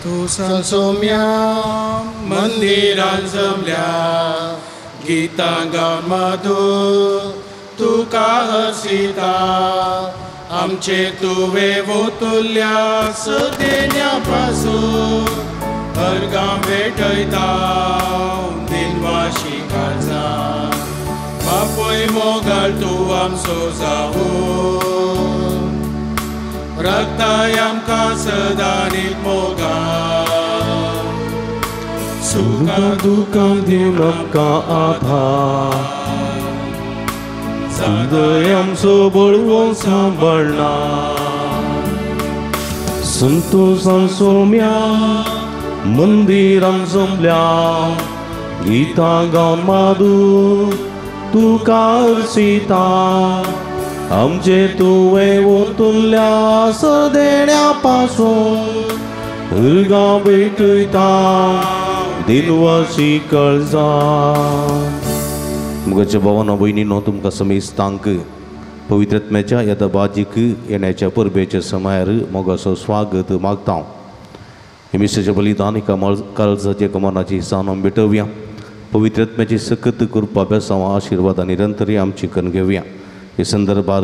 तूं सोम्या मंदिरान जमल्या गीतां गावन मधू तुका हर्षिता आमचे तुवें वोतुल्या सदेन्या पासून अर्गां भेटयता दिनवाशी काळजा बापूय मोगाळ तूं आमचो जावूं रक्ताय आमकां सदांच मोगाळ सुखां दुखां दिवन आमकां आधार सदां आमचो बळवो सांबाळना संतोषान सोम्या मंदिरान जमल्या गीतां गावन माधू तुका अर्सिता आमचे तुवें वोतुल्या सदेण्या पासून अर्गां भेटयता दिनवासी कळजा. मुगाच्या भावानो भयणीनो तुमकां समेस्तांक पवित्र आत्म्याच्या ह्या दबाजीक येण्याच्या परबेच्या समयार मोगाचो स्वागत मागता. हे मिसाचें बलिदान एका काळजाच्या कमानाची सावन आमी भेटोवया. पवित्र आत्म्याची सकत कृपा बेसांव आशिर्वाद निरंतर आमची करून घेवया. हे संदर्भार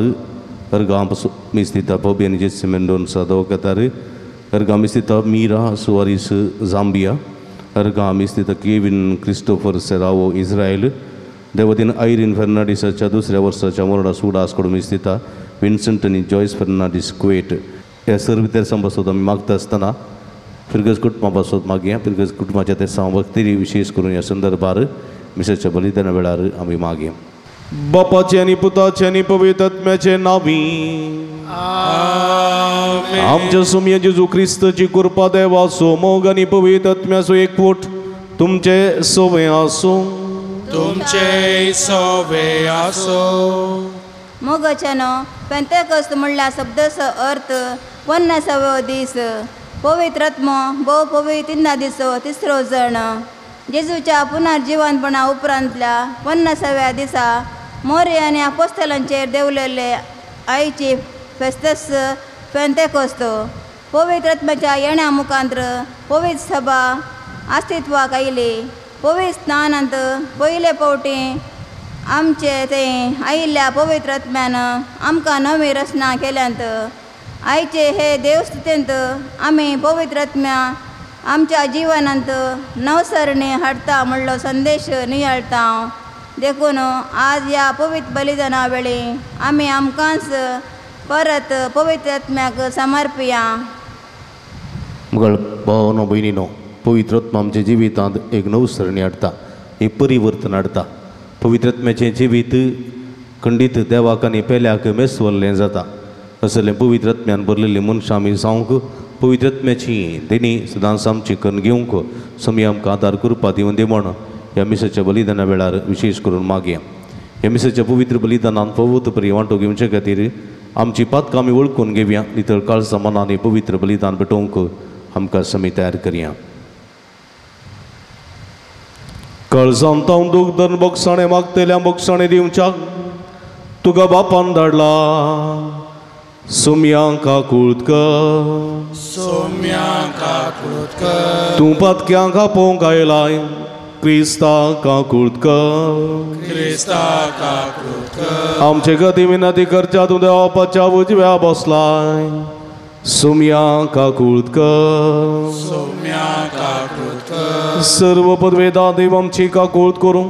अर्गां मीस दिता बॉबी आनी जेसी मेंडोन्सा दवकतार, अर्गां मीस दिता मीरा सुवारीस जांबिया, अर्गां मीस दिता केविन क्रिस्टोफर सेरावो इस्रायल, देवतीन आयरीन फेर्नांडीसाच्या दुसऱ्या वर्साच्या मरणास उडास कडून मीस दिता विन्संट आनी जॉयस फेर्नांडीस कुवेट. ह्या सर्व तेरसां पासत आमी मागता आसतना फिरगज कुटुंबा पासत मागया. फिरगज कुटुंबाच्या तेरसां वक्तेरी विशेष करून ह्या संदर्भार मिसाच्या बलिदाना वेळार आमी मागया. बापाचे आनी पुताचे आनी पवित्र आत्म्याचे नांवी आमच्या सुमया जेजू क्रिस्ताची कृपा देवाचो मोग आनी पवित्र आत्म्याचो एकवट तुमचे सोवे आसूं. तुमचे सोवे आसूं. मोगाच्यानो पेंतेकोस्त म्हणल्या शब्दाचो अर्थ 50वो दीस. पवित्र आत्मो भोव पवित्र तिन्ना दिसो तिसरो जण जेजूच्या पुनर्जिवनपणा उपरांतल्या 50व्या दिसा मोरे आनी आपोस्तलांचेर देंवलेले आयची फेस्तस पेंतेकोस्त. पवित्र आत्म्याच्या येण्या मुखांत्र पवित्र सभा अस्तित्वाक आयली. पवित्र स्नानांत पयले फावटी आमचे ते आयिल्ल्या पवित्र आत्म्यान आमकां नवी रचना केल्यांत. आयचे हे देवस्तुतेंत आमी पवित्र आत्म्या आमच्या जिवनांत नवसरणी हाडटा म्हणलो संदेश नियाळटा. देखून आज ह्या पवित्र बलिदाना वेळी आमी आमकांच परत पवित्र आत्म्याक समर्पिया. मुगळ भावनो भयणीनो, पवित्र आत्मा आमच्या जिवितांत एक नवसरणी हाडटा, एक परिवर्तन हाडटा. पवित्र आत्म्याचें जिवीत खंडीत देवाक आनी पेल्याक मेसवल्लें जाता. असलें पवित्र आत्म्यान भरलेलीं मनशां आमी जावंक पवित्र आत्म्याची देणी सदांच आमची करून घेवंक समी आमकां आदार कृपा दिवन दी म्हण ह्या मिसाच्या बलिदाना वेळार विशेष करून मागया. ह्या मिसाच्या पवित्र बलिदानान पवित्र परी वांटो घेवचे खातीर आमची पातकां आमी वळखून घेवया. नितळ काळजा मनान पवित्र बलिदान भेटोवंक आमकां समी तयार करया. काळजान तावन दूख धरून बोगसाणें मागतल्या बोगसाणें दिवच्याक तुका बापान धाडला. सोम्यांक काकूळत कर, सोम्यांक काकूळत कर. तूं पातक्यांक आपोवंक आयलाय क्रिस्ताक काकूळत कर, क्रिस्ताक काकूळत कर. आमचे गती विनंती करच्या तूं देवाच्या उजव्या बसलाय. सोम्यांक काकूळत कर, सोम्यांक काकूळत कर. सर्व पदवेदा देव आमची काकूळत करूं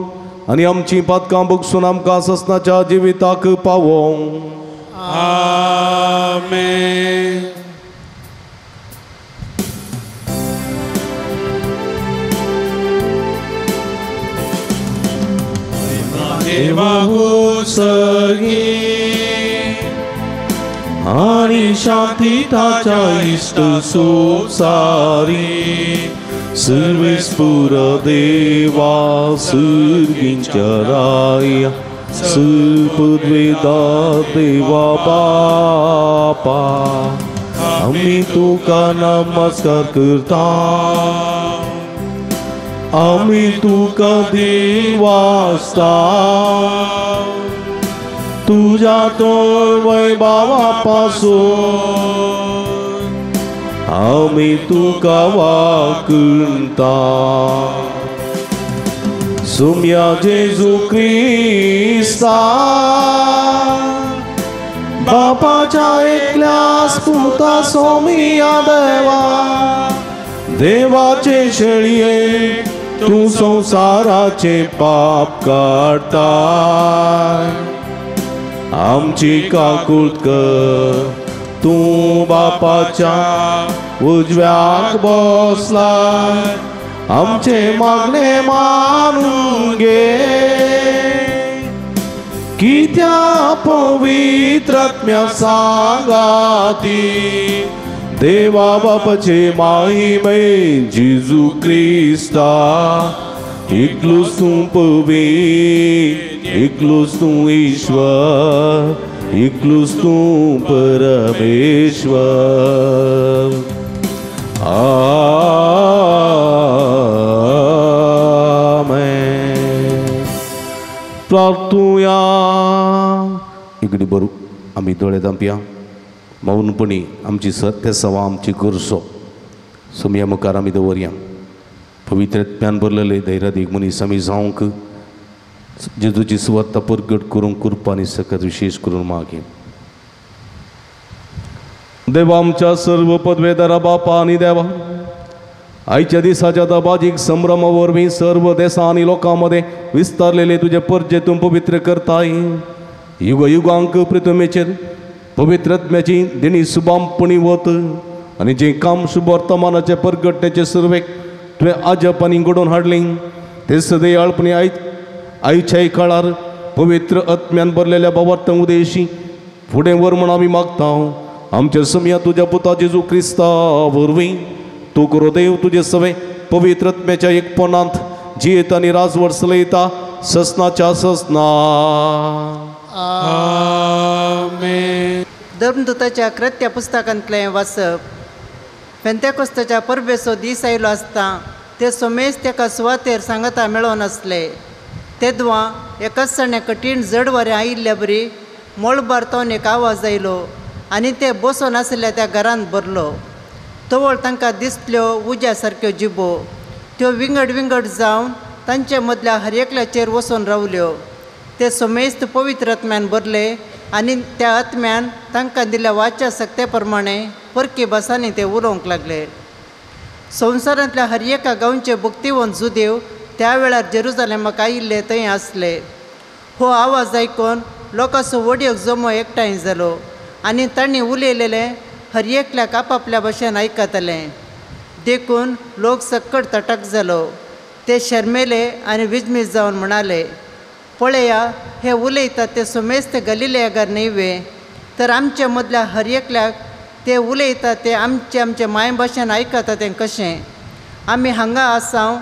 आनी आमची पातकां बगसून आमकां ससनाच्या जिविताक पावोवं. आमेन. देवा सगी आनी शांती ताच्या इश्ट संवसारी सर्वेस्पुर देवा सुर्गींच्या राया सुपुद्वेदा देवा बापा आमी तुका नमस्कार करता, आमी तुका देवास्ता तुज्या तोर वैभावा पासून आमी तुका वाकुणता. सुम्या जेजू क्रिस्ता बापाच्या एकल्यास पुता सोमिया देवा देवाचे शेळये तूं संवसाराचे पाप काडताय आमची काकूट कर. तूं बापाच्या उजव्याक बसलाय आमचे मागणे मानून घे. कित्या पवित्र आत्म्या सांगाती देवा बापाचे माहिमे जेजू क्रिस्ता एकलोच तूं पवित्र एकलोच तूं ईश्वर एकलोच तूं परमेश्वर. आमेन. प्रार्थुया. इकडे बरू आमी दोळे धांपया मौनपणी आमची सत्य सवा आमची गरजो सोमया मुखार आमी दवरया. पवित्र आत्म्यान भरलेले धैर्यादीक मनीस आमी जावंक जेजूची सुवार्ता परगट करूंक कृपा आनी सकत विशेश करून मागीर. देवा आमच्या सर्व पदवेदारा बापा आनी देवा आयच्या दिसाच्या दबाजीक संभ्रमा वरवीं सर्व देसां आनी लोकां मदें विस्तारलेले तुजे परजे तूं पवित्र करताय. युग युगांक प्रितमेचेर पवित्र आत्म्याची देणी सुबामपणी वत आनी जें काम शुभ वर्तमानाचे परगटण्याचे सुरवेक तुवें आजप आनी घडोवन हाडलें तें सदयाळपणी आयच्याय काळार पवित्र आत्म्यान भरलेल्या भावार्थ उदेशी फुडें व्हर म्हूण आमी मागता. आमच्या समया तुज्या पुता जेजू क्रिस्ता वरवीं तूं करो देव तुजे सवे पवित्र आत्म्याच्या एकपणांत जियेता आनी राजवट चलयता ससनाच्या ससना. आमेन. धर्मदूताच्या कृत्य पुस्तकांतलें वाचप. पेंतेकोस्ताच्या परबेचो दीस आयलो आसता ते सोमेस तेका सुवातेर सांगाता मेळोन आसले. तेदवां एकाच जाण्या कठीण जड वारें आयिल्ल्या बरी मळबार तावन एक आवाज आयलो आनी ते बसून आशिल्ल्या त्या घरांत भरलो. तवळ तांकां दिसल्यो उज्या सारक्यो जिबो त्यो विंगड विंगड जावन तांचे मदल्या हर एकल्याचेर वचून रावल्यो. ते सोमेस्त पवित्र आत्म्यान भरले आनी त्या आत्म्यान तांकां दिल्ल्या वाच्या सक्ते प्रमाणे परकी भासांनी ते उलोवंक लागले. संवसारांतल्या हर एका गांवचे भक्तिवंत जुदेव त्या वेळार जेरुजालेमाक आयिल्ले थंय आसले. हो आवाज आयकून लोकांचो व्हड एक जमो एकठांय जालो आनी तांणी उलयलेलें हर एकल्याक आपापल्या भाशेन आयकतालें. देखून लोक सक्कड तटक जालो. ते शर्मेले आनी विजमीत जावन म्हणाले, पळया हे उलयतात ते सोमेस्त गलिलेयागार न्हय वे, तर आमच्या मदल्या हर एकल्याक ते उलयतात ते आमचे आमचे मायभाशेन आयकता तें कशें? आमी हांगा आसाव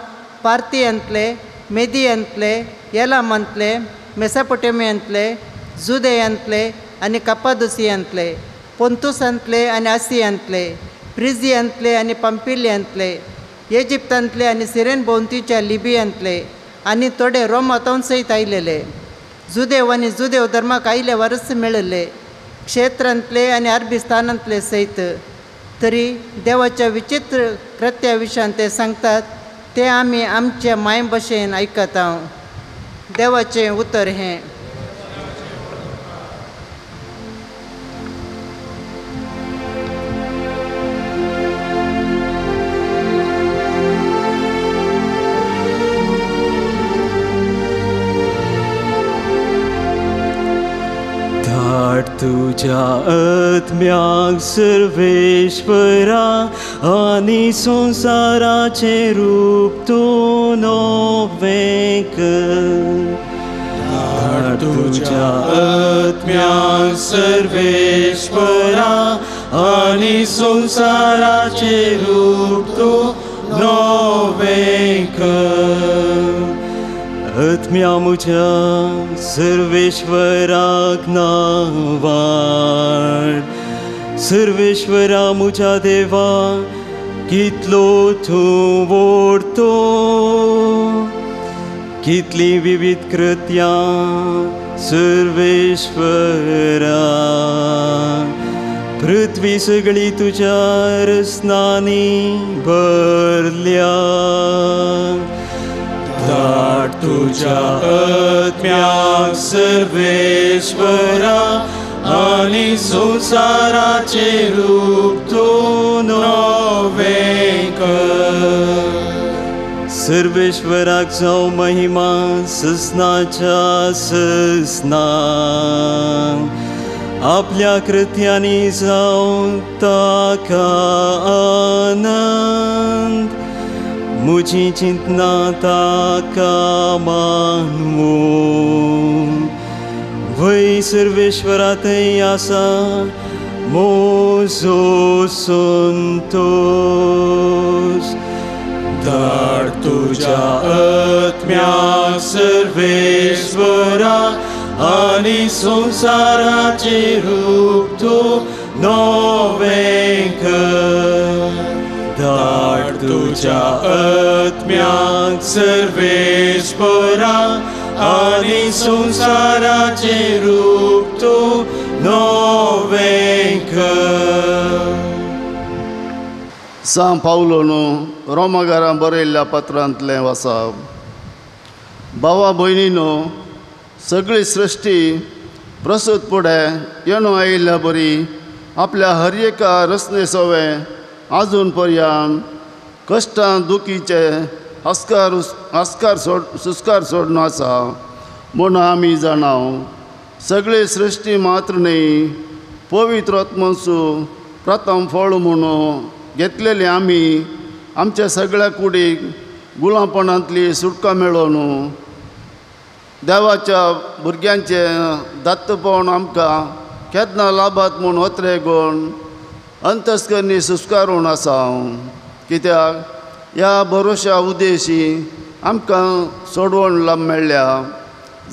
पार्थियांतले, मेदियांतले, एलामांतले, मेसापोटेमियांतले, जुदेयांतले आनी कपादुसियांतले, पोंतुसांतले आनी आसियांतले, प्रिजियांतले आनी पंपिल्यांतले, इजिप्तांतले आनी सिरेन भोंवतीच्या लिबियांतले आनी थोडे रोमांत सयत आयलेले. जुदेव आनी जुदेव धर्माक आयले वरस मेळिल्ले क्षेत्रांतले आनी अरबी स्थानांतले सयत. तरी देवाच्या विचित्र कृत्या विशयान ते सांगतात ते आमी आमच्या मायभाशेन आयकता. देवाचें उतर हें. तुझ्या आत्म्याक सर्वेश्वरा आनी संवसाराचें रूप तूं नवें कर. धाड तुझ्या आत्म्याक सर्वेश्वरा आनी संवसाराचें रूप तूं नवें कर. आत्म्या म्हज्या सर्वेश्वराक नांवाड. सर्वेश्वरा म्हज्या देवा कितलो तूं व्हडतो, कितली विविध कृत्यां सर्वेश्वरा. पृथ्वी सगळी तुज्या रसनांनी भरल्या. धाड तुज्या आत्म्याक सर्वेश्वरा आनी संवसाराचें रूप तूं नवें कर. सर्वेश्वराक जावं महिमा ससनाच्या ससना, आपल्या कृत्यांनी जावं ताका आनंद, म्हजी चिंतना ताका मानवूं. वय सर्वेश्वरा थंय आसा म्हजो संतोश. धाड तुज्या आत्म्याक सर्वेश्वरा आनी संवसाराचें रूप तूं नवें कर. धाड तुज्या आत्म्याक सर्वेश्वरा आनी संवसाराचें रूप तूं नवें कर. सांव पावलोन रोमागारां बरयल्ल्या पत्रांतलें वाचप. भावा भयणीनो, सगळी सृश्टी प्रसूत फुडें येणो आयिल्ल्या बरी आपल्या हर एका रचने सवें आजून पर्यंत कश्टां दुखीचे हस्कार हस्कार सोड सुस्कार सोडून आसा म्हूण आमी जाणाव. सगळी सृश्टी मात्र न्हय, पवित्र आत्मसू प्रथम फळ म्हणून घेतलेले आमी आमच्या सगळ्या कुडीक गुलामपणांतली सुटका मेळोवन देवाच्या भुरग्यांचें दत्तपण आमकां केन्ना लाभात म्हूण ओत्रे गण अंतस्करणी सुस्कारून आसा. कित्याक ह्या भरोश्या उद्देशी आमकां सोडवण लाभ मेळ्ळ्या.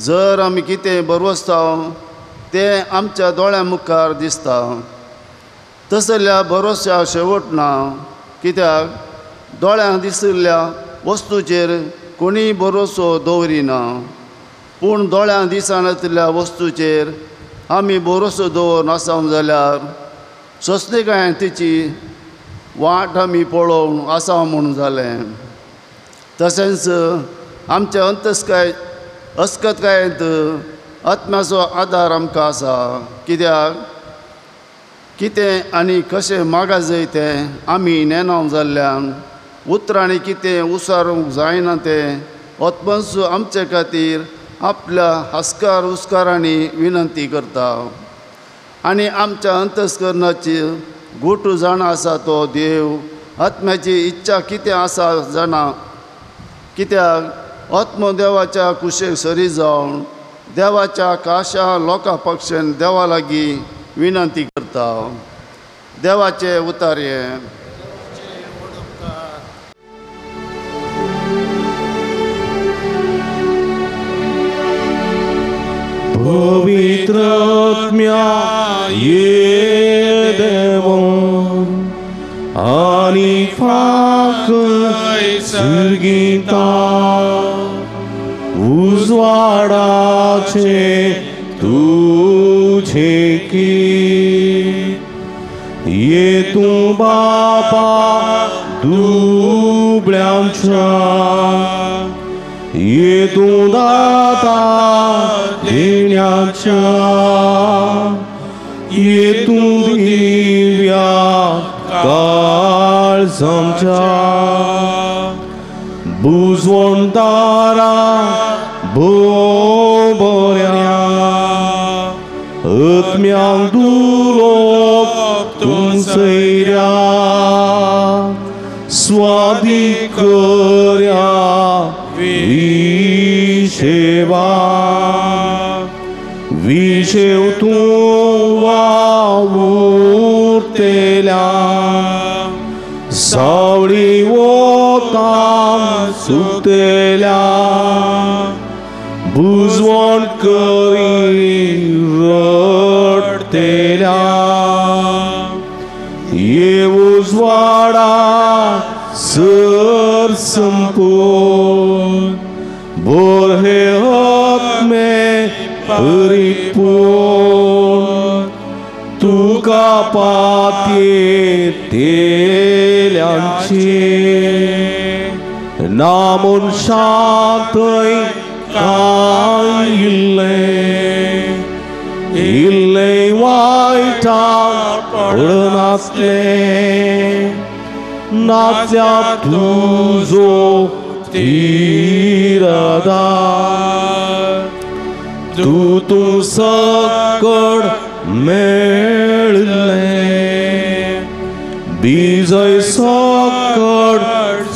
जर आमी कितें भरवसता तें आमच्या दोळ्यां मुखार दिसता, तसल्या भरोश्या शेवट ना. कित्याक दोळ्यांक दिशिल्ल्या वस्तूचेर कोणीय भरोसो दवरिना, पूण दोळ्यांक दिसनातल्या वस्तूचेर आमी भरोसो दवरून आसा जाल्यार सोंसणीकायेन तिची वाट आमी पळोवन आसा म्हूण जालें. तशेंच आमच्या अंतस्काय अस्कतकायेंत आत्म्याचो आदार आमकां आसा. कित्याक कितें आनी कशें मागा जाय तें आमी नेणाव जाल्ल्यान उतरांनी कितें उसारूंक जायना तें आत्मसू आमचे खातीर आपल्या हस्कार हुस्कारांनी विनंती करता. आनी आमच्या अंतस्करणाची गोटू जाणा आसा तो देव आत्म्याची इच्छा कितें आसा जाणा. कित्याक आत्मदेवाच्या कुशेक सरी जावन देवाच्या काशा लोकां पक्षान देवा लागीं विनंती करता. देवाचे उतारे. पवित्र आत्म्या ये देवो आनी फाक सर्गीता उजवाडाचे तुझे की ये तूं बापा दुबळ्यांच्या, ये तूं दाता देण्याच्या, ये तूं दिव्या काळजांच्या बुजवण दारा भोबऱ्या आत्म्यांक दुरोप तूं सैऱ्या स्वादीक कर्या विशेवा विशेव तूं वावुरतेल्या सावळी वता सुकतेल्या बुजवण करी रडतेल्या ये उजवाडा सर संपून बोर हे आत्मे परिपूर्ण तुका पातयेतेल्यांचे ना मनशा थंय कांय इल्लें इल्लें वायटा पडनासलें नासल्या तुजो तिरदार तूं तूं सकड मेळ्ळें बीजय सकड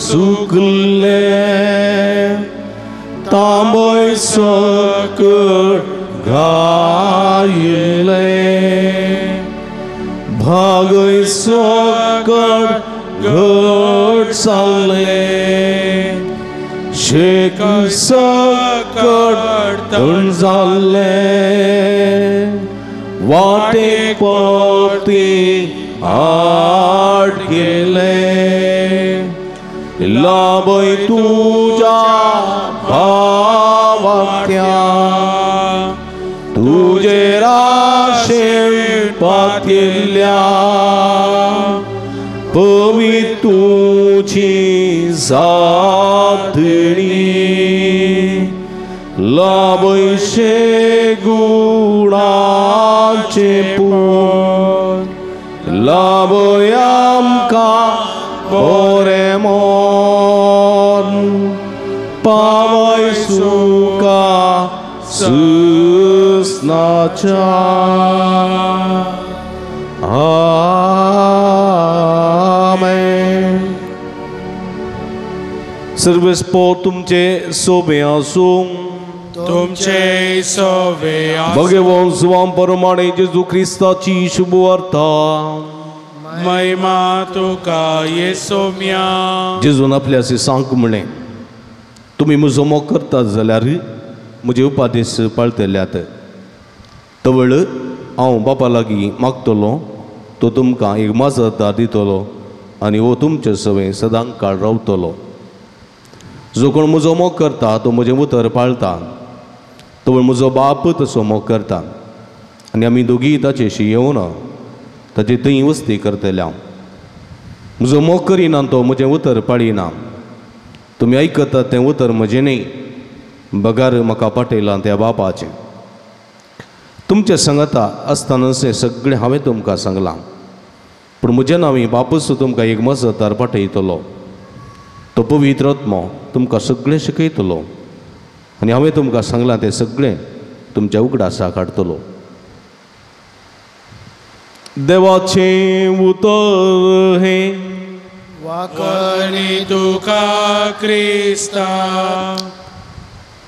सुकलें तांबय सकड घायलें भागय सकड घट जालें शेक सकड थंड जालें वाटेक पती आड गेलें लाभय तुज्या भावात्या तुजे राशेन पातयेल्ल्या पवी तुजी जातणी लाभयशे गुणाचे पूण लाभय आमकां बरें मन पावय सुखा सुसनाच्या. आमेन. सर्वेस्पो तुमचे सोबे आसूं तुमचे सोबे भगवान सुवाम परमाणे जेजू क्रिस्ताची शुभवार्ता. महिमा तुका येसोम्या. जेजून आपल्या सांग म्हणलें तुमी म्हजो मोग करतात जाल्यार म्हजे उपादेश पाळटल्यात तवळ हांव बापा लागीं मागतलो तो तुमकां एक मजतदार दितलो आनी हो तुमचे सवें सदां काळ रावतलो. जो कोण म्हजो मोग करता तो म्हजें उतर पाळता तवळ म्हजो बाप तसो मोग करता आनी आमी दोगीय ताचेशी येवन ताचे थंय वस्ती करतले. हांव म्हजो मोग करिना तो म्हजें उतर पाळिना. तुमी आयकतात तें उतर म्हजें न्ही बगार म्हाका पाठयलां त्या बापाचें. तुमचे सांगता आसतनाच हें सगळें हांवें तुमकां सांगलां पूण म्हज्या नांवी बापूच तुमकां एक मजतदार पाठयतलो तो पवित्र आत्मो तुमकां सगळें शिकयतलो आनी हांवें तुमकां सांगलां तें सगळें तुमच्या उगडासाक हाडटलो. देवाचें उतर हें वाकणी तुका क्रिस्ता.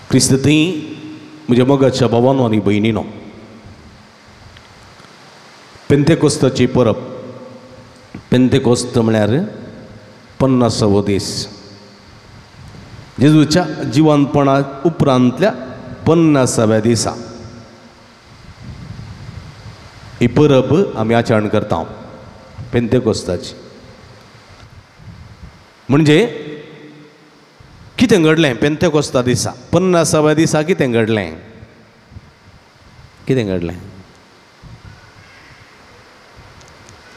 क्रिस्त थंय म्हज्या मोगाच्या भावानो आनी भयणीनो पेंतेकोस्ताची परब. पेंतेकोस्त म्हळ्यार 50वो दीस. जेजूच्या जिवनपणा उपरांतल्या 50व्या दिसा ही परब आमी आचरण करता पेंतेकोस्ताची. म्हणजे कितें घडलें पेंतेकोस्ता दिसा 50व्या दिसा कितें घडलें कितें घडलें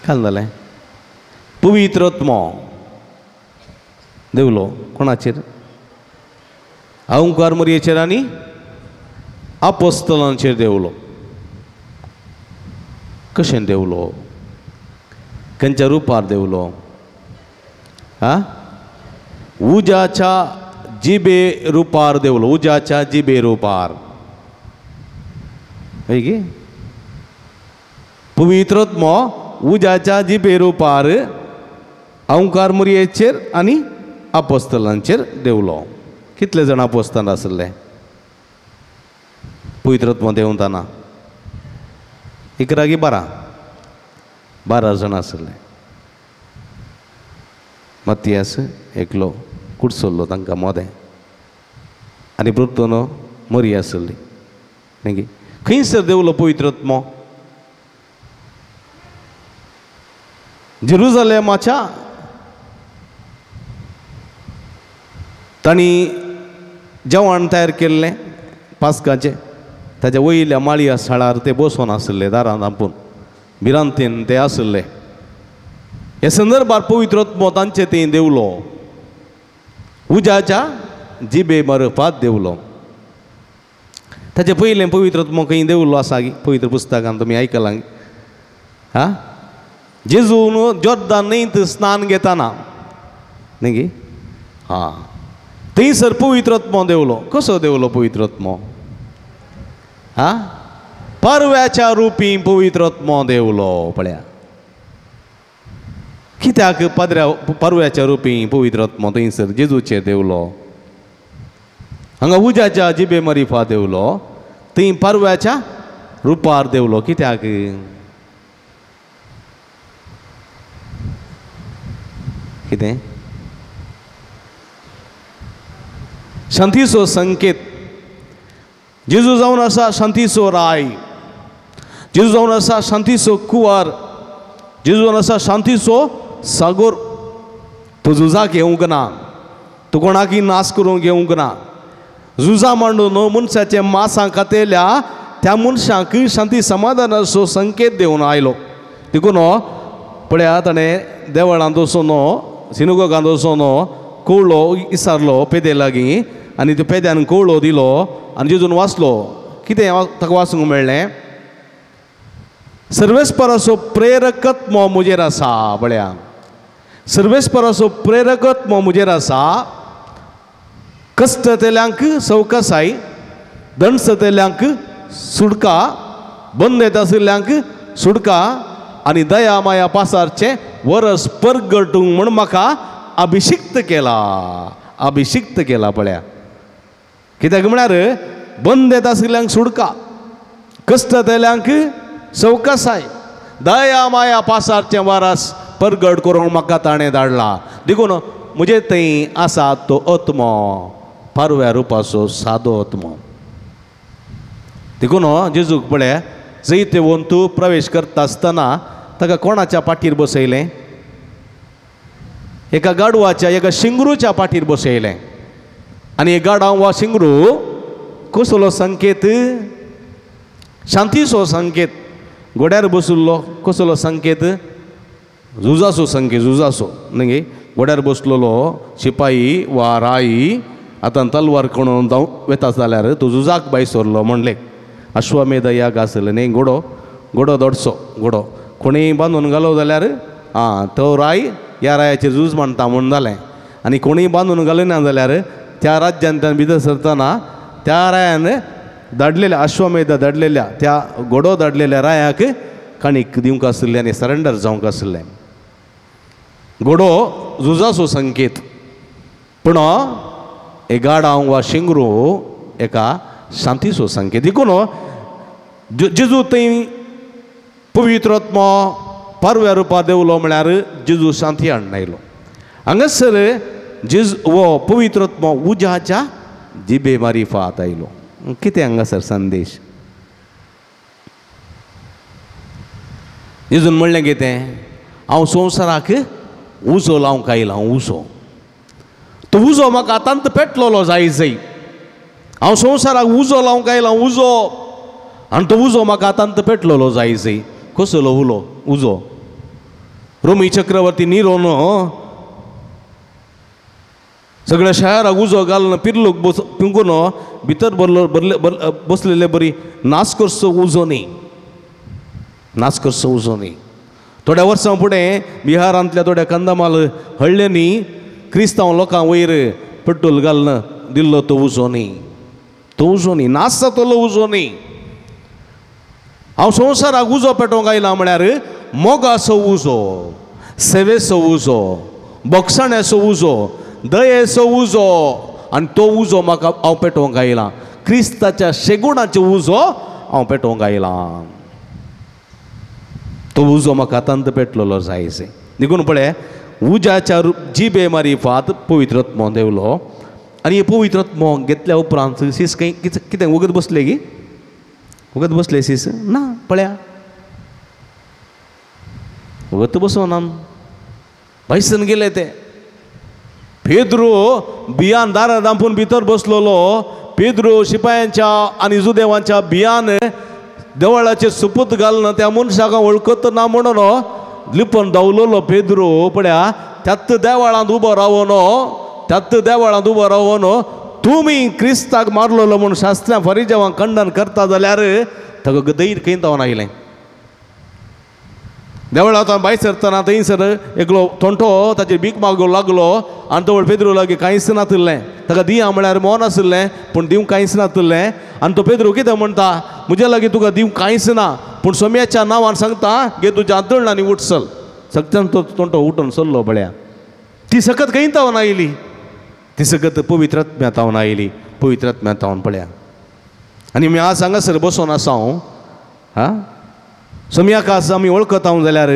काल जालें पवित्र आत्मो देवलो कोणाचेर अहंकार मरयेचेर आनी आपोस्तलांचेर देवलो. कशें देवलो खंयच्या रुपार देवलो आ उज्याच्या जिबे रुपार देवलो. उज्याच्या जिबे रुपार हय की पवित्र आत्मो उज्याच्या जिबे रुपार अहंकार मुरयेचेर आनी आपोस्तलांचेर देवलो. कितले जाण आपोस्तान आसले पवित्र आत्मो देंवतना 11 की 12 12 जाण आसले. मतियास एकलो कुडसल्लो तांकां मोदें आनी परतून मरी आसली न्ही. खंयसर देवलो पवित्र आत्मो जेरुजलेमाच्या तांणी जेवण तयार केल्लें पास्काचें ताच्या वयल्या माळया साळार ते बसोन आसले दारान धांपून. भिरांतेन ते आसले. हे संदर्भार पवित्र आत्मो तांचे थंय देवलो, उज्याच्या जिबे मारपात देवलो. ताचे पयलें पवित्र आत्मो खंय देवलो आसा पवित्र पुस्तकान तुमी आयकलां. हा, जेजून जोर्दान न्हंयत स्नान घेतना न्ही गी, हा थंयसर पवित्र आत्मो देवलो. कसो देवलो पवित्र आत्मो? हा, परव्याच्या रुपी पवित्र आत्मो देवलो. पळया कित्याक पाद्र्या परव्याच्या रुपी पवित्र आत्मो थंयसर जेजूचेर देवलो? हांगा उज्याच्या जिबे मरिफा देवलो, थंय परव्याच्या रुपार देवलो. कित्याक? कितें? शांतीचो संकेत. जेजू जावन आसा शांतीचो राय, जेजू जावन आसा शांतीचो कुंवर, जेजू जावन आसा शांतीचो सागोर. तूं झुजाक येवंक ना, तूं कोणाकय नाश करूंक येवंक ना. झुजां मांडून मनशाचे मासां खातेल्या त्या मनशांक शांती समाधानाचो संकेत दिवन आयलो. देखून पळया ताणें देवळांत वचून, सिनुगोगांत वचून कवळो इसारलो पेदे लागीं आनी त्या पेद्यान कवळो दिलो आनी जेजून वाचलो. कितें ताका वाचूंक मेळ्ळें? सर्वेस्पराचो प्रेरकत्व म्हजेर आसा. पळया, सर्वेस्पराचो प्रेरकत्व म्हजेर आसा, कश्टतेल्यांक सवकासाय, दणसतेल्यांक सुडका, बंदेत आशिल्ल्यांक सुडका आनी दया माया पासारचें वरस परगटूंक म्हूण म्हाका अभिषिक्त केला. अभिषिक्त केला. पळया कित्याक म्हळ्यार बंदेत आशिल्ल्यांक सुडका, कश्टतेल्यांक सवकासाय, दया माया पासारचें वरस परगट करूंक म्हाका ताणें धाडला. देखून म्हजे थंय आसा तो आत्मो, पारव्या रुपाचो सादो आत्मो. देखून जेजूक पळय जैतवंत प्रवेश करता आसतना ताका कोणाच्या पाठीर बसयलें? एका गाडवाच्या, एका शिंगरूच्या पाठीर बसयलें. आनी गाडाव वा शिंगरू कसलो संकेत? शांतीचो संकेत. घोड्यार बशिल्लो कसलो संकेत? झुजाचो संकेत. झुजाचो न्ही, घोड्यार बसलेलो शिपाई वा राई आतां तलवार कोण जावं वेता जाल्यार तो झुजाक भायर सरलो म्हणलें. अश्वमेध याग आसलें न्ही, घोडो घोडो दोडसो घोडो कोणीय बांदून घालो जाल्यार आं तो राय ह्या रायाचेर झूज मांडटा म्हूण जालें. आनी कोणीय बांदून घालिना जाल्यार त्या राज्यांतल्यान भितर सरतना त्या रायान धाडलेल्या अश्वमेध धाडलेल्या त्या घोडो धाडलेल्या रायाक कणीक दिवंक आशिल्लें आनी सरेंडर जावंक आशिल्लें. घोडो झुजाचो संकेत, पूण एक गाडाव वा शिंगरू एका शांतीचो संकेत. देखून जेजू थंय पवित्र आत्मो पारव्या रुपार देवलो म्हळ्यार जेजू शांती हाडून आयलो. हांगासर जेजू हो पवित्र आत्मो उज्याच्या जिबे मारिफात आयलो. कितें हांगासर संदेश? जेजून म्हणलें कितें? हांव संवसाराक उजो लावंक आयला, उजो. तो उजो म्हाका आतांत पेटलोलो जाय जाय. हांव संवसाराक उजो लावंक आयला, उजो, आनी तो उजो म्हाका आतांत पेटलोलो जाय जाय. कसलो उलो उजो? रोमी चक्रवर्ती निरोन सगळ्या शहराक उजो घालून पिर्लूक बस पिंकून भितर भरलो भरले बसलेले बरी नाश करचो उजो न्ही, नाश करचो उजो न्ही. थोड्या वर्सां फुडें बिहारांतल्या थोड्या कंदमाल हळ्ळ्यांनी क्रिस्तांव लोकां वयर पेट्रोल घालून दिल्लो तो उजो न्ही, तो उजो न्ही, नाश जातलो उजो न्ही. हांव संवसाराक उजो पेटोवंक आयला म्हळ्यार मोगाचो उजो, सेवेचो उजो, बोगसाण्याचो उजो, दयेचो उजो, आनी तो उजो म्हाका हांव पेटोवंक आयला. क्रिस्ताच्या शेगुणाचो उजो हांव पेटोवंक आयला. तो उजो म्हाका आतांत पेटलेलो जाय. देखून पळय उज्याच्या जिबे मारिफात पवित्र आत्मो देवलो. आनी पवित्र आत्मो घेतल्या उपरांत सीस खंय कितें वगत बसले गी? वगत बसले सीस ना. पळया वगत बसोना, भायसन गेले ते. पेद्रो बियान दारां धांपून भितर बसलेलो. पेद्रो शिपायांच्या आनी जुदेवांच्या बियान देवळाचे सुपूत घालून त्या मनशाक वळखत ना म्हणून लिपून दवरलेलो पेद्रू पळया त्यात देवळांत उबो रावन, त्यात देवळांत उबो रावन तुमी क्रिस्ताक मारलेलो म्हूण शास्त्रां फरिजावांक खंडन करता जाल्यार ताका धैर्य खंय तावन आयलें. देवळांत भायर सरतना थंयसर एकलो तोंटो ताचेर भीक मागूंक लागलो आनी तो पेद्रू लागीं कांयच नातिल्लें. ताका दिया म्हळ्यार मोन आशिल्लें पूण दिवंक कांयच नातिल्लें. आनी तो पेद्रू कितें म्हणटा, म्हज्या लागीं तुका दिवंक कांयच ना पूण सोम्याच्या नांवान सांगता घे तुज्या आदळ आनी उठ चल. सगळ्यान तो तोंटो उठून चल्लो पळया. ती सकत खंय तावन आयली, ती सकत पवित्र आत्म्या तावन आयली, पवित्र आत्म्या तावन पळया. आनी मी आज हांगासर बसोन आसा हांव, हा सोम्याक आज आमी वळखता हांव जाल्यार,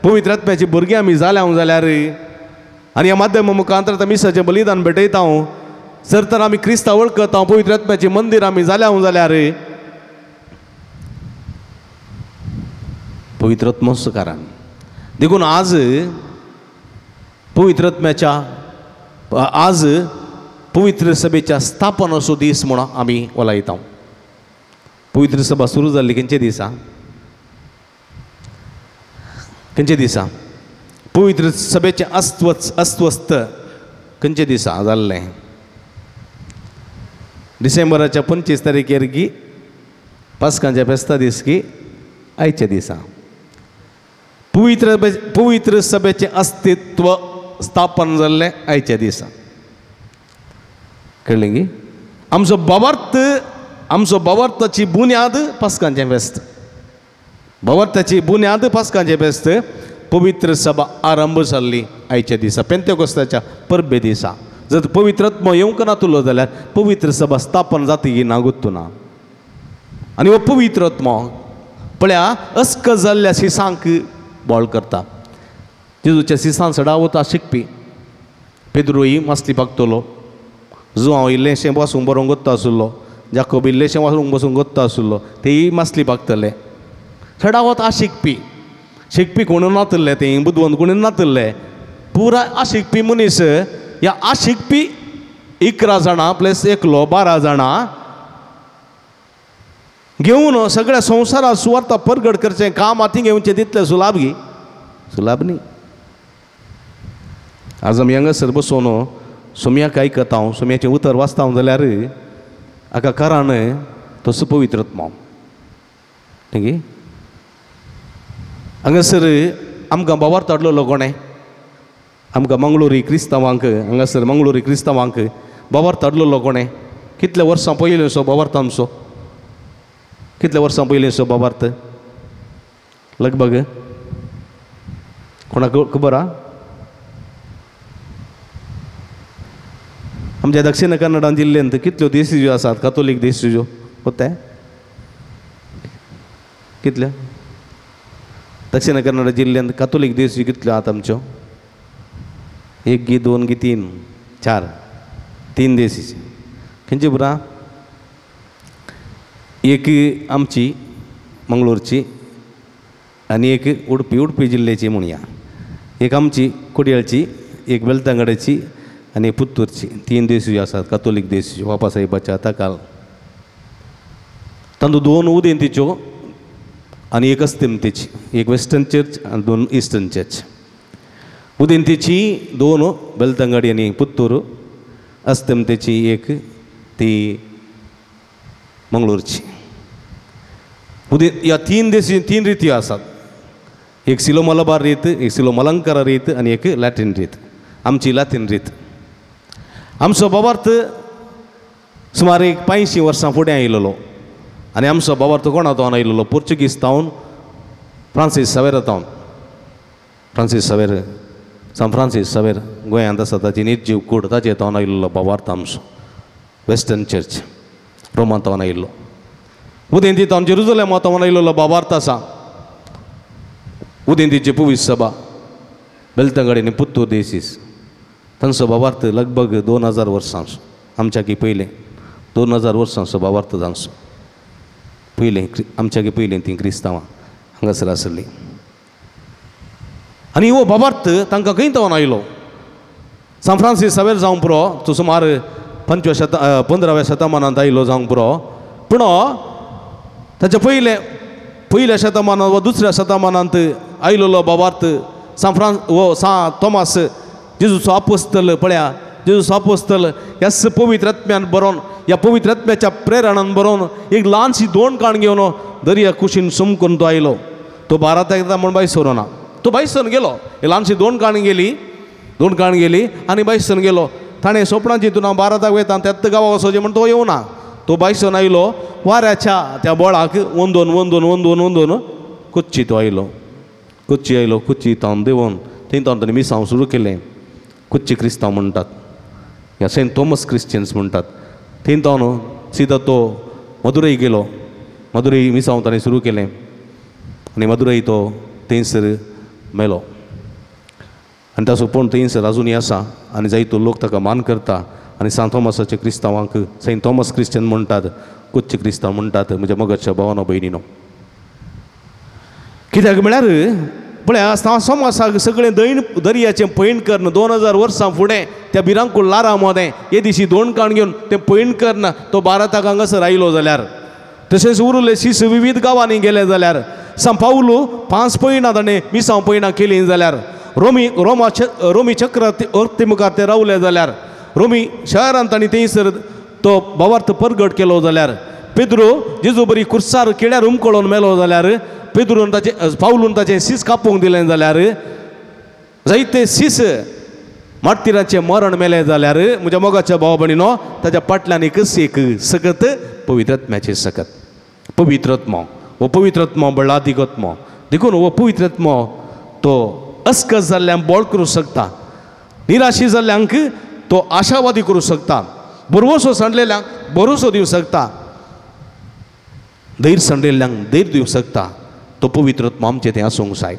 पवित्र आत्म्याची भुरगीं आमी जाल्या हांव जाल्यार, आनी ह्या माध्यमा मुखांतर मिसाचें बलिदान भेटयता हांव, जर तर आमी क्रिस्ता वळखता हांव, पवित्र आत्म्याचें मंदीर आमी जाल्या हांव जाल्यार पवित्र आत्मोच कारण. देखून आज पवित्र आत्म्याच्या आज पवित्र सभेच्या स्थापन असो दीस म्हणून आमी वलायता. पवित्र सभा सुरू जाल्ली खंयचे दिसा, खंयचे दिसा पवित्र सभेचें अस्वस्थ खंयचे दिसा जाल्लें? डिसेंबराच्या 25 तारखेर की पास्कांच्या फेस्ता दीस की आयच्या दिसा पवित्र सभेचें अस्तित्व स्थापन जाल्लें आयच्या दिसा. कळ्ळें की आमचो भावार्थ, आमचो भावार्थाची बुन्याद पास्कांचें फेस्त, भावार्थाची बुन्याद पास्कांचें फेस्त. पवित्र सभा आरंभ जाल्ली आयच्या दिसा, पेंतेकोस्ताच्या परबे दिसा. जर पवित्र आत्मो येवंक नातलो जाल्यार पवित्र सभा स्थापन जाती ना गुत्तू ना. आनी हो पवित्र आत्मो पळया अस्क जाल्ल्या सिसांक बोळ करता. जेजूच्या सिसान सडावता शिकपी पेद्रूय मासली पागतलो, जुआंव इल्लेशें बसूंक बरोवंक गोत्ता आशिल्लो, जाकोब इल्लेशें वासूंक बसूंक गोत्ता आशिल्लो, तेय मासली पागतले. चडावत आशिकपी, शिकपी कोणूय नातिल्ले, ते बुदवंत कोणूय नातिल्ले, पुराय आशिकपी मनीस. ह्या आशिकपी 11 जाणां प्लस एकलो 12 जाणां घेवन सगळ्या संवसारात सुवार्ता परगट करचें काम हातीं घेवचें तितलें सुलाभ गी, सुलाभ न्ही. आज आमी हांगासर बसून सोम्याक आयकता हांव, सोम्याचें उतर वाचता हांव जाल्यार हाका कारण तो सुपवित्र आत्मो. न्ही हांगासर आमकां भावार्थ हाडलेलो कोणें? आमकां मंगळुरी क्रिस्तांवांक, हांगासर मंगळुरी क्रिस्तांवांक भावार्थ हाडलेलो कोणें? कितल्या वर्सां पयलींचो भावार्थ आमचो, कितल्या वर्सां पयलींचो भावार्थ? लगभग कोणाक खबर आहा? आमच्या दक्षिण कन्नडा जिल्ल्यांत कितल्यो देसीज्यो आसात, कातोलीक देसीज्यो होते कितल्यो? दक्षिण कन्नड जिल्ल्यांत कातोलीक देसी कितल्यो आहात आमच्यो? 1 गी 2 गी 3 4 3 देसी. खंयची पुरा? एक आमची मंगळूरची आनी एक उडपी, उडपी जिल्ल्याची म्हणया, एक आमची कोडयाळची, एक बेलतंगडाची आनी पुत्तूरची. 3 देसी आसात कातोलीक देसी बाबासाहेबाच्या ताकाल. तांतूत 2 उदेंतीच्यो आनी एक अस्तिमतेची, एक वेस्टर्न चर्च आनी 2 इस्टर्न चर्च. उदेंतीची 2 बेलतंगडी आनी पुत्तूर, अस्तिमतेची 1 ती मंगळूरची. ह्या 3 देशी 3 रिती आसात, एक सिलो मलबार रीत, एक सिलो मलंकरा रीत आनी एक लॅटीन रीत. आमची लॅटीन रीत. आमचो भावार्थ सुमार एक 85 वर्सां फुडें आयिल्लो आनी आमचो भावार्थ कोणा तावन आयिल्लो? पोर्चुगीज तावन, फ्रांसीस सावेरा तावन. फ्रांसीस सावेर, सांत फ्रांसीस सावेर गोंयांत आसा ताची निर्जीव कूड, ताचे तावन आयिल्लो भावार्थ आमचो. वेस्टर्न चर्च रोमान तावन आयिल्लो. उदेंती तावन जेरुजलेमा तावन आयिल्लो भावार्थ आसा. उदेंतीची पवित्र सभा बेलतंगडी आनी पुत्तूर देसीस, तांचो भावार्थ लगभग 2000 वर्सांचो, आमच्याकी पयलें 2000 वर्सांचो भावार्थ तांचो. पयलें आमच्याकी पयलें तीं क्रिस्तांवां हांगासर आसली. आनी हो भावार्थ तांकां खंय तावन आयलो? सांत फ्रांसीस सावेर जावंक पुरो, तो सुमार 15व्या शतमानांत आयलो जावंक पुरो, पूण ताच्या पयले पयल्या शतमानांत वा दुसऱ्या शतमानांत आयलेलो बाबार्थ सांत फ्रांस वो सांत तोमास जेजूचो आपोस्तल. पळया जेजूचो आपोस्तल ह्याच पवित्र आत्म्यान बरोवन, ह्या पवित्र आत्म्याच्या प्रेरणान बरोवन एक ल्हानशी दोन काण घेवन दर्या कुशीन समकून तो आयलो. तो भारताक येता म्हूण बायसर ना, तो बायसन गेलो. ल्हानशी दोन काण गेली, दोन काण गेली आनी बायसन गेलो. ताणें सोपणां चिंतून हांव भारताक वयता त्याच गांवाक वचोचें म्हूण तो येवना. तो बायसन आयलो वाऱ्याच्या त्या बोळाक वंदोन वंदोन वंदोन वंदोन कोच्ची तो आयलो. कोच्ची आयलो, कोच्ची तावन देंवोन थंय तावन ताणें मिसांव सुरू केलें. कोच्ची क्रिस्तांव म्हणटात, ह्या सेंट थॉमस क्रिश्चन्स म्हणटात. थंय तावन सिदा तो मदुरई गेलो. मदुरई मिसांव ताणें सुरू केलें आनी मदुरई तो थंयसर मेलो. आनी ताचो पण थंयसर आजुनूय आसा आनी जायतो लोक ताका मान करता. आनी सांत थॉमसाचे क्रिस्तांवांक सेंट थॉमस क्रिश्चन म्हणटात, कोच्ची क्रिस्तांव म्हणटात. म्हज्या मोगाच्या भावानो भयणीनो, कित्याक म्हळ्यार पळया सांत थॉमसाक सगळें दैन दर्याचें पैण करून 2000 वर्सां फुडें त्या भिरांकूळ लारा मदें हे दिशी दोन काण घेवन तें पैण करून तो भारताक हांगासर आयलो जाल्यार, तशेंच उरले शीस विविध गांवांनी गेले जाल्यार, सांत पावलू 5 पयणां ताणें मिसांव पयणां केलीं जाल्यार, रोमी रोमा रोमी चक्रवर्ती मुखार ते रावले जाल्यार, रोमी शहरांत तांणी थंयसर तो भावार्थ परगट केलो जाल्यार, पेद्रो जेजू बरी कुर्सार किळ्यार उमकळोन मेलो जाल्यार, पेद्रून ताचे पावलून ताचें शीस कापूंक दिलें जाल्यार, जायते शीस मार्तिराचें मरण मेलें जाल्यार, म्हज्या मोगाच्या भाव भयणीनो ताच्या फाटल्यान एकच एक सकत पवित्र आत्म्याचें सकत. पवित्र आत्मो हो पवित्र आत्मो बळादीक आत्मो. देखून हो पवित्र आत्मो तो अस्कस जाल्ल्यांक बळ करूंक शकता, निराशी जाल्ल्यांक तो आशावादी करूंक शकता, भरवसो सांडलेल्यांक भरोसो दिवंक शकता, धैर्य सांडलेल्यांक धैर्य दिवंक शकता. तो पवित्र आत्मो आमचें तें आसूंक जाय.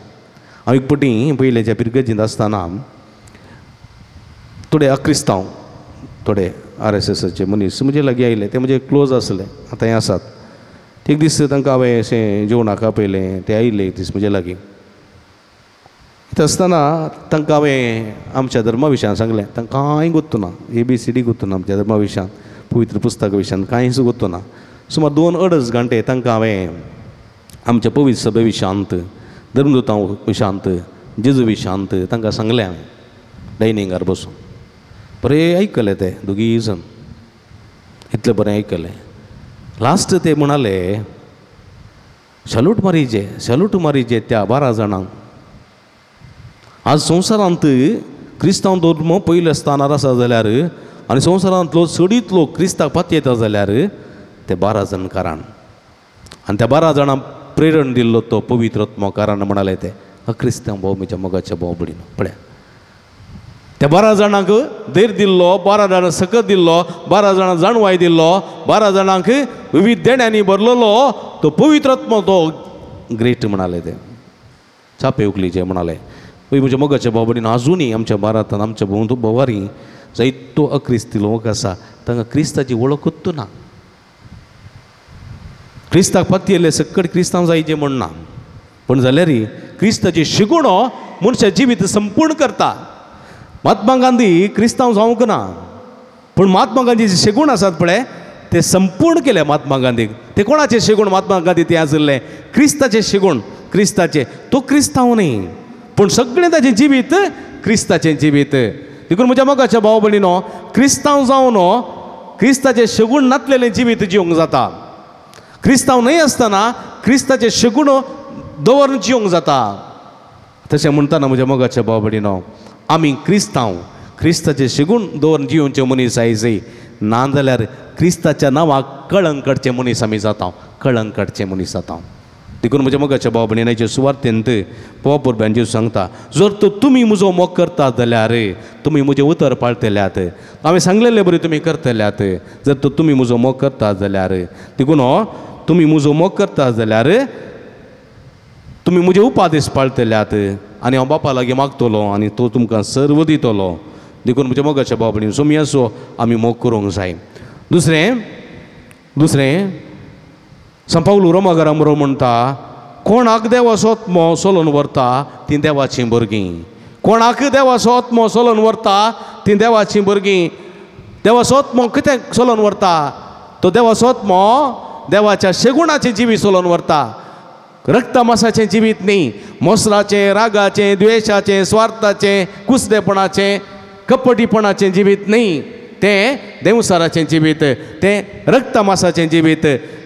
हांव एक पटी पयलेच्या पिरगर्जींत आसतना थोडे अक्रिस्तांव, थोडे RSSचे मनीस म्हजे लागीं आयले. ते म्हजे क्लोज आसले, आतांय आसात. एक दीस तांकां हांवें अशें जेवणाक आपयलें. ते आयले एक दीस म्हजे लागीं. आसतना तांकां हांवें आमच्या धर्मा विशयान सांगलें. तांकां कांय गोत्तू ना, ABCD गोत्तू ना आमच्या धर्मा विशयान, पवित्र पुस्तका विशयान कांयच गोत्तू ना. सुमार 2-2.5 घंटे तांकां हांवें आमच्या पवित्र सभे विशयांत, धर्मदूतां विशयांत, जेजू विशयांत तांकां सांगलें हांवें डायनिंगार बसून. बरें आयकलें ते दोगीय जाण, इतलें बरें आयकलें. लास्ट ते म्हणाले सॅल्यूट मारीजे, सॅल्यूट मारीजे त्या 12 जाणांक. आज संवसारांत क्रिस्तांव धर्म पयल्या स्थानार आसा जाल्यार आनी संवसारांतलो चडीत लोक क्रिस्ताक पातयेता जाल्यार ते 12 जाण कारण. आनी त्या 12 जाणांक प्रेरण दिल्लो तो पवित्र आत्मो कारण म्हणाले ते अक्रिस्तांव भाव म्हज्या मोगाच्या भाव भयणीनो. पळया त्या 12 जाणांक धैर्य दिल्लो, 12 जाणांक सकत दिल्लो, 12 जाणांक जाणवाय दिल्लो, 12 जाणांक विविध देण्यांनी भरलेलो तो पवित्र आत्मो तो ग्रेट म्हणाले ते. चापे उखलीचे म्हणाले. म्हज्या मोगाच्या भाव भयणीनो, आजुनूय आमच्या भारतांत आमच्या भोंवारी जायतो अक्रिस्ती लोक आसा, तांकां क्रिस्ताची वळखूच ना. क्रिस्ताक पातयेल्ले सकट क्रिस्तांव जायचे म्हण ना, पूण जाल्यार क्रिस्ताची शिगुणो मनशा जिवीत संपूर्ण करता. महात्मा गांधी क्रिस्तांव जावंक ना, पूण महात्मा गांधीचे शेगूण आसात पळय ते संपूर्ण केले महात्मा गांधीक. ते कोणाचे शेगूण महात्मा गांधी ते आशिल्ले? क्रिस्ताचे शेगूण, क्रिस्ताचे. तो क्रिस्तांव न्ही, पूण सगळें ताचें जिवीत क्रिस्ताचें जिवीत. देखून म्हज्या मोगाच्या भाव भयणीनो, क्रिस्तांव जावन क्रिस्ताचें शेगूण नातलेलें जिवीत जिवंक जाता. क्रिस्तांव न्हय आसतना क्रिस्ताचें शेगूण दवरून जिवंक जाता. तशें म्हणटाना म्हज्या मोगाच्या भाव भयणीनो, आमी क्रिस्तांव क्रिस्ताचें शेगूण दवरून जिवचे मनीस आयजय, ना जाल्यार क्रिस्ताच्या नांवाक कळंक काडचे मनीस आमी जाता, कळंक काडचे मनीस जाता. देखून म्हज्या मोगाच्या भाव भयणीचे सुवार्थेंत पोव जेजू सांगता, जर तर तुमी म्हजो मोग करतात जाल्यार तुमी म्हजें उतर पाळतल्यात, हांवें सांगलेले बरी तुमी करतल्यात. जर तर तुमी म्हजो मोग करतात जाल्यार, देखून तुमी म्हजो मोग करतात जाल्यार तुमी म्हजे उपादेश पाळतल्यात आनी हांव बापा लागीं मागतलो आनी तो तुमकां सर्व दितलो. देखून म्हज्या मोगाच्या भाव भयणीनो, सोमयाचो आमी मोग करूंक जाय. दुसरें दुसरें सांत पावलू रोमाघरा बरोबर म्हणटा, कोणाक देवाचो आत्मो सोलोन व्हरता तीं देवाचीं भुरगीं. कोणाक देवाचो आत्मो सोलोन व्हरता तीं देवाचीं भुरगीं. देवाचो आत्मो कितें सोलोन व्हरता? तो देवाचो आत्मो देवाच्या शेगुणाचें जिवीत चलोवन व्हरता. रक्तमासाचें जिवीत न्ही, मोसराचें, रागाचें, द्वेशाचें, स्वार्थाचें, कुसदेपणाचें, कपटीपणाचें जिवीत न्ही. तें देंवसाराचें जिवीत, तें रक्तमासाचें जिवीत,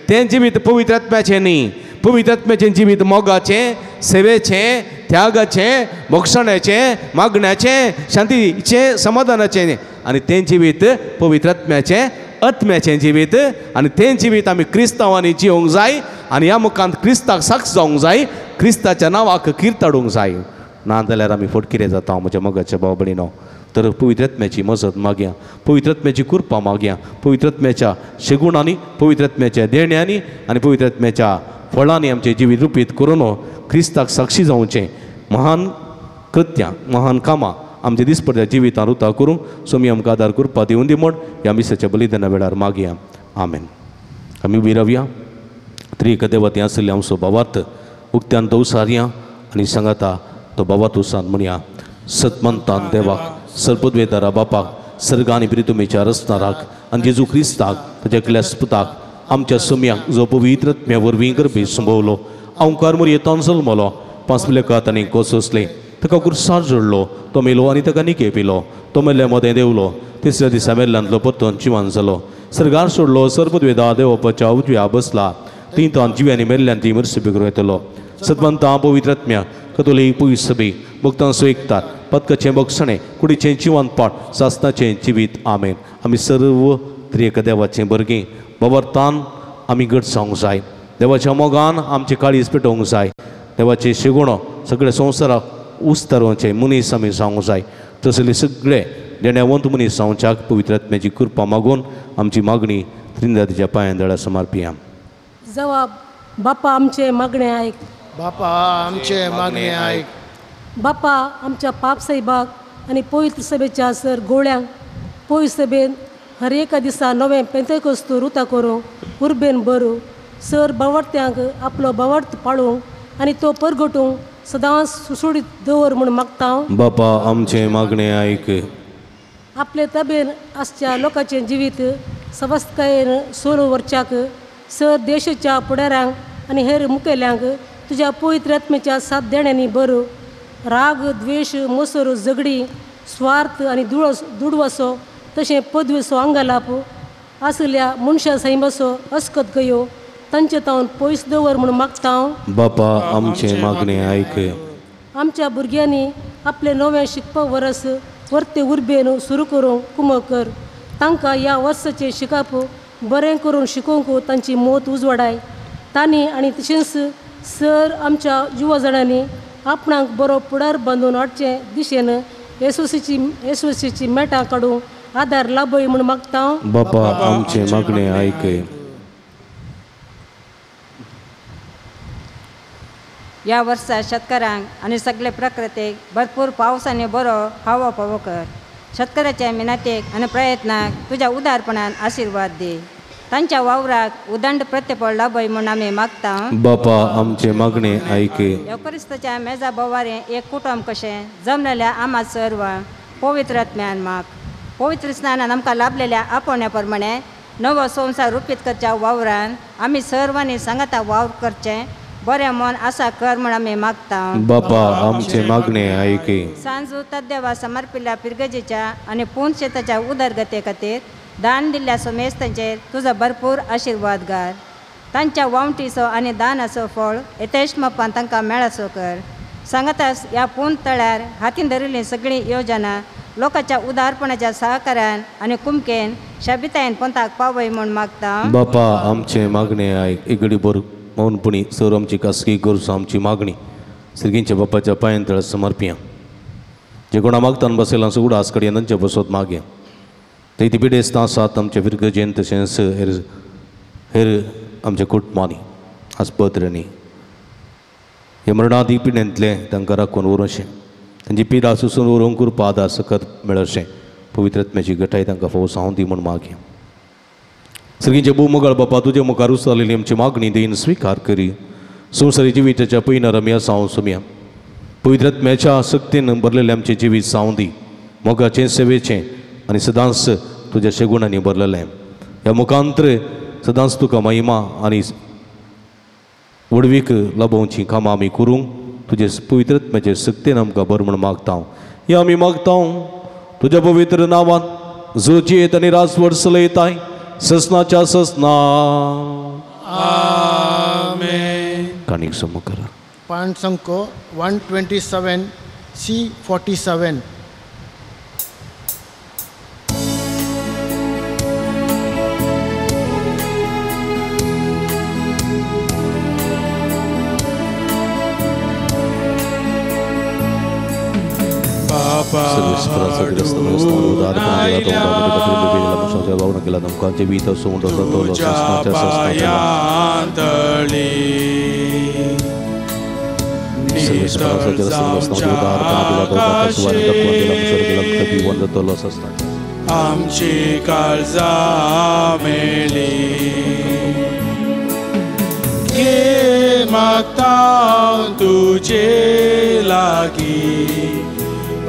तें जिवीत पवित्र आत्म्याचें न्ही. पवित्र आत्म्याचें जिवीत मोगाचें, सेवेचें, त्यागाचें, मोगसाण्याचें, मागण्याचें, शांतीचें, समाधानाचें. आनी तें जिवीत पवित्र आत्म्याचें, आत्म्याचें जिवीत. आनी तें जिवीत आमी क्रिस्तांवांनी जिवंक जाय आनी ह्या मुखांत क्रिस्ताक साक्ष जावंक जाय, क्रिस्ताच्या नांवाक कीर्त हाडूंक जाय. ना जाल्यार आमी फटकिरे जाता म्हज्या मोगाच्या भाव भयणीनो. तर पवित्र आत्म्याची मजत मागया, पवित्र आत्म्याची कृपा मागया, पवित्र आत्म्याच्या शेगुणांनी, पवित्र आत्म्याच्या देण्यांनी आनी पवित्र आत्म्याच्या फळांनी आमचें जिवीत रुपीत करून क्रिस्ताक साक्षी जावचें महान कृत्यां, महान कामां आमच्या दिसपट्ट्या जिवितान रुता करूंक स्वामी आमकां आदार कृपा दिवन दी म्हूण ह्या मिसाच्या बलिदाना वेळार मागया. आमेन. आमी उबी रावया. त्रिएक देवते आशिल्ल्या आमचो भावार्थ उक्त्यान दवसारया आनी सांगाता तो भावार्थ उसान म्हणया. सतमंतान देवाक, सर्पद्वेदारा बापाक, सर्ग आनी प्रितुमेच्या रचणाराक आनी जेजू क्रिस्ताक ताच्या एकल्याच पुताक आमच्या सोम्याक जो पवित्र आत्म्या वरवीं गर्भे संभवलो, अंकार मुरयेतान जल्मलो, पांचलेकात आनी कोसोसले, ताका कुर्सार जोडलो, तो मेलो आनी ताका निके पिलो, तो मेल्ल्या मदें देवलो, तिसऱ्या दिसा मेल्ल्यांतलो परतून जिवान जालो, सर्गार सोडलो, सर्पद्वेदा देवपाच्या उजव्या बसला, थंय तान जिव्यांनी मेल्ल्यान ती मरसी बिगरो येतलो. सतवंता पवित्र आत्म्या कतोलीक पवित्र सभे भक्तांचो एकतात पदकाचें बक्षणें कुडीचें जिवनपाट सासनाचें जिवीत. आमेन. आमी सर्व त्रिएक देवाचें भुरगीं बाबरतान आमी घट जावंक जाय. देवाच्या मोगान आमचें काळीज पेटोवंक जाय. देवाचे शेगुणो सगळे संवसाराक उस्तारोवचें मनीस आमी जावंक जाय. तसले सगळे देण्यावंत मनीस जावच्याक पवित्र आत्म्याची कृपा मागून आमची मागणी त्रिंदादीच्या पांयां दळा समर्पिया. जवाब. बापा आमचें मागणें आयक. बापा आमचें मागणें आयक. बापा आमच्या पाप साहेबाक आनी पवित्र सभेच्या सर गोळ्यांक पवित्र सभेन हर एका दिसा नवें पेंतेकोस्तू रुता करूंक उर्बेन बरूं सर बावडत्यांक आपलो बावडत पाळूंक आनी तो परगटूंक सदांच सुसुडीत दवर म्हूण मागता. बापा आमचें मागणें आयक. आपले तबेन आसच्या लोकांचें जिवीत सवस्तकायेन सोलू व्हरच्याक सर देशाच्या फुडाऱ्यांक आनी हेर मुखेल्यांक तुज्या पवित्र आत्म्याच्या साथ देण्यांनी बरो राग, द्वेश, मोसर, झगडी, स्वार्थ आनी दुडवासो तशें पदवेचो आंगालाप आशिल्ल्या मनशा सैमाचो अस्कत गयो तांचे तावन पयस दवर म्हूण मागता. बापा आमचें मागणें आयक. आमच्या भुरग्यांनी आपलें नवें शिकपा वरस वर्ते उर्बेन सुरू करूंक कुमक कर. तांकां ह्या वर्साचें शिकप बरें करून शिकोवंक तांची मत उजवाडाय. तांणी आनी तशेंच सर आमच्या युवा जाणांनी आपणाक बरो फुडार बांदून हाडचे दिशेन येसोसीची मेटां काडूंक आदार लाभय म्हूण मागता. बापा आमचें मागणें आयक. ह्या वर्सा शेतकारांक आनी सगळे प्रकृतीक भरपूर पावस आनी बरो हवा पावो कर. शेतकऱ्याच्या मेहनतीक आनी प्रयत्नाक तुज्या उदारपणान आशिर्वाद दी. तांच्या वावराक उदंड प्रतिफळ लाभय म्हूण आमी मागता. बापा आमचें मागणें आयक. येवक्रिस्ताच्या मेजा बोवारें एक कुटुंब कशें जमलेल्या आमा सर्व पवित्र आत्म्यान माग. पवित्र स्नानान आमकां लाभलेल्या आपोवण्या प्रमाणे नवो संवसार रुपीत करच्या वावरान आमी सर्वांनी सांगाता वावर करचें बरें मन आसा कर म्हूण आमी मागता. बापा आमचें मागणें आयक. सांजू तद्देवा समर्पिल्ल्या पिरगजेच्या आनी पूर्ण शेताच्या उदरगते खातीर दान दिल्ल्या समेस्तांचेर तुजो भरपूर आशिर्वाद घाल. तांच्या वावटीचो आनी दानाचो फळ यथेश मापान तांकां मेळाचो कर. सांगातास ह्या पूर्ण तळ्यार हातीन धरिल्ली सगळीं योजना लोकांच्या उदारपणाच्या सहकार्यान आनी कुमकेन शाबितायेन पंथाक पावय म्हूण मागता. बापा आमचें मागणें आयक. एक घडी मौनपणी सर आमची खासगी गरज आमची मागणी सर्गींच्या बापाच्या पांयां तळ समर्पिया. जे कोणा मागतान बसयलां सगळं आस कडेन तांचे बसोत मागया. थंय ती पिडेस्तां आसात आमच्या फिरगजेन तशेंच हेर हेर आमच्या कुटुंबांनी आस्पत्र्यांनी हे मरणादी पिड्यांतलें तांकां राखून उरोवचें, तांची पिडा सोसून उरोवंक कृपा आदार सकत मेळचें, पवित्र आत्म्याची गटाय तांकां फावो जावं दी म्हूण मागया. सर्गींचे भोव मोगाळ बापा, तुजे मुखार उचललेली आमची मागणी देईन स्विकार करी. संवसारी जिविताच्या पयनार आमी आसा सोमया पवित्र आत्म्याच्या शक्तीन भरलेलें आमचें जिवीत जावं दी, मोगाचें, सेवेचें आनी सदांच तुज्या शेगुणांनी भरलेलें. ह्या मुखांत्र सदांच तुका महिमा आनी व्हडवीक लाभोवची कामां आमी करूंक तुजे पवित्र आत्म्याचे सक्तेन आमकां बरें म्हूण मागता. हे आमी मागता तुज्या पवित्र नांवान जो जियेत आनी राजवट चलयताय ससनाच्या ससना. आमेन. काणीक समू करा. पांच अंको 127 C47. आमची काळजा मेली घे मागता तुझे लागी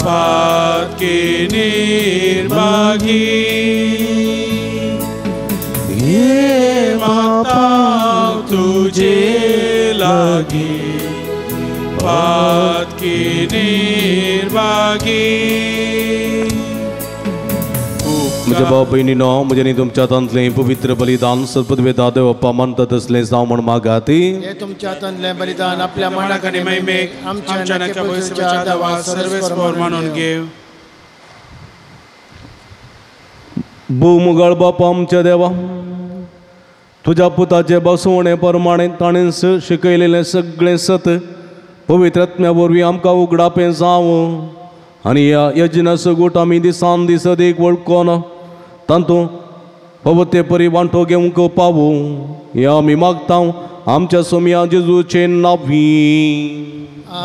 पातकी निर्भागी घे मागता तुझे लागी पातकी निर्भागी. म्हज्या भाव भयणीनो म्हजें न्ही तुमच्या हातांतलें पवित्र बलिदान सदपदवेदा देव बाप्पा मानता तसलें जावं म्हूण मागाती. हे तुमच्या हातांतलें बलिदान आपल्या मानाक आनी महिमेक आमच्या नाक्या पयसुच्या देवा सर्वेस्पोर मानून घेव. भूमुगाळ बापा आमच्या देवा तुज्या पुताचे बसवणे प्रमाणे ताणें शिकयलेलें सगळें सत पवित्र आत्म्या वरवीं आमकां उगडापें जावं आनी ह्या यज्ञाचो गूट आमी दिसान दीस एक वळखोन तातूंत फावो ते परी वांटो घेवंक पावूं. हें आमी मागता आमच्या सोमया जेजूचे नांवी.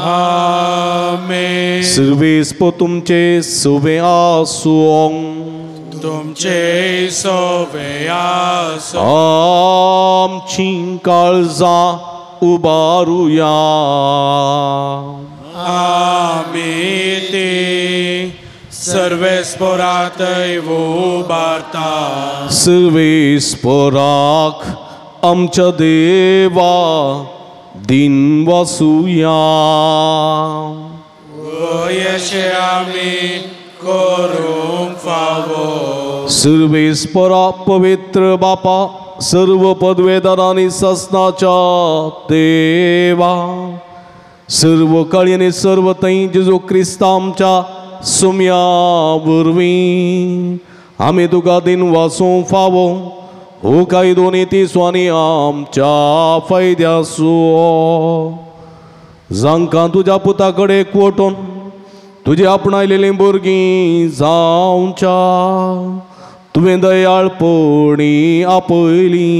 आमेन. सर्वेस्पोर तुमचे सुवें आसूं. तुमचे सोवे आसूं. आमची काळजां उबारुया. आमी ती सर्वेस्पोरात उबारता. सर्वेस्पोराक आमच्या देवा दिन वासुया. यशे आमी करूंक फावो. सर्वेस्पोरा पवित्र बापा सर्व पदवेदारांनी ससनाच्या देवा सर्व काळी आनी सर्व थंय जेजू क्रिस्ता आमच्या सुम्या वरवीं आमी तुका दिन वासूंक फावो. हो कायदो नीतीचो आनी आमच्या फायद्याचो जांकां तुज्या पुता कडेन कोटून तुजी आपणायलेलीं भुरगीं जावच्या तुवें दयाळपणी आपयली.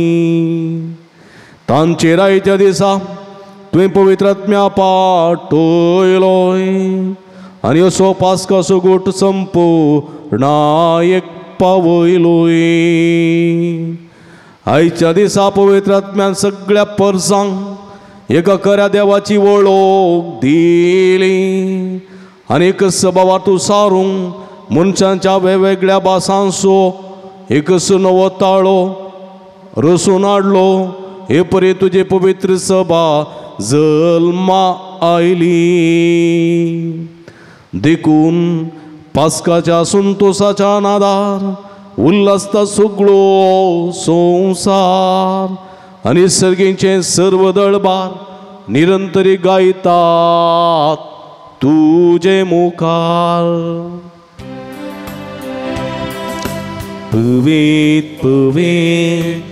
तांचेर आयच्या दिसा तुवें पवित्र आत्म्या पाठयलोय आनी असो पास्काचो गोट संपूर्णायक पावयलोय. आयच्या दिसा पवित्र आत्म्यान सगळ्या परसांक एका खऱ्या देवाची वळख दिली आनी एक सभावातूं सारूंक मनशांच्या वेगवेगळ्या भासांचो एकच नवो ताळो रसून हाडलो. हे परी तुजी पवित्र सभा जल्मा आयली. देखून पास्काच्या संतोसाच्या नादार उल्हासता सगळो संवसार आनी सर्गींचें सर्व दळबार निरंतरी गायतात तुजे मुखार. पवित पवित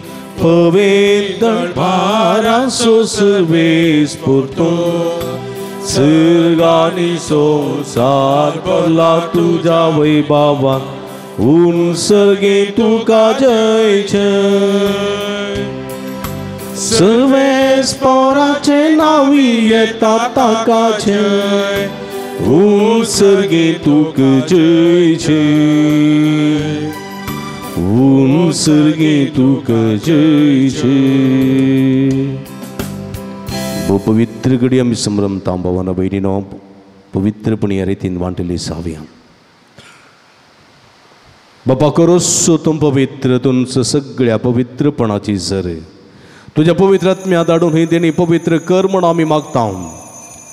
पवित्र दळबाराचो सर्वेस्पोर तूं सर्गानी संवसार भरला तुज्या वैभवान उन सर्गे तुका जय जय. सर्वेस्पोराचे नांवी येता ताका जय उन सर्गे तुका जय जय उन सर्गे तुका जय जय. भोव पवित्र घडी आमी संभ्रमता भावान भयणीनो पवित्रपणी ह्या रितीन वांटली सावया. बापा करोसो तूं पवित्र तुमचं सगळ्या पवित्रपणाची जर तुज्या पवित्र आत्म्या धाडून ही देणी पवित्र कर म्हण आमी मागता.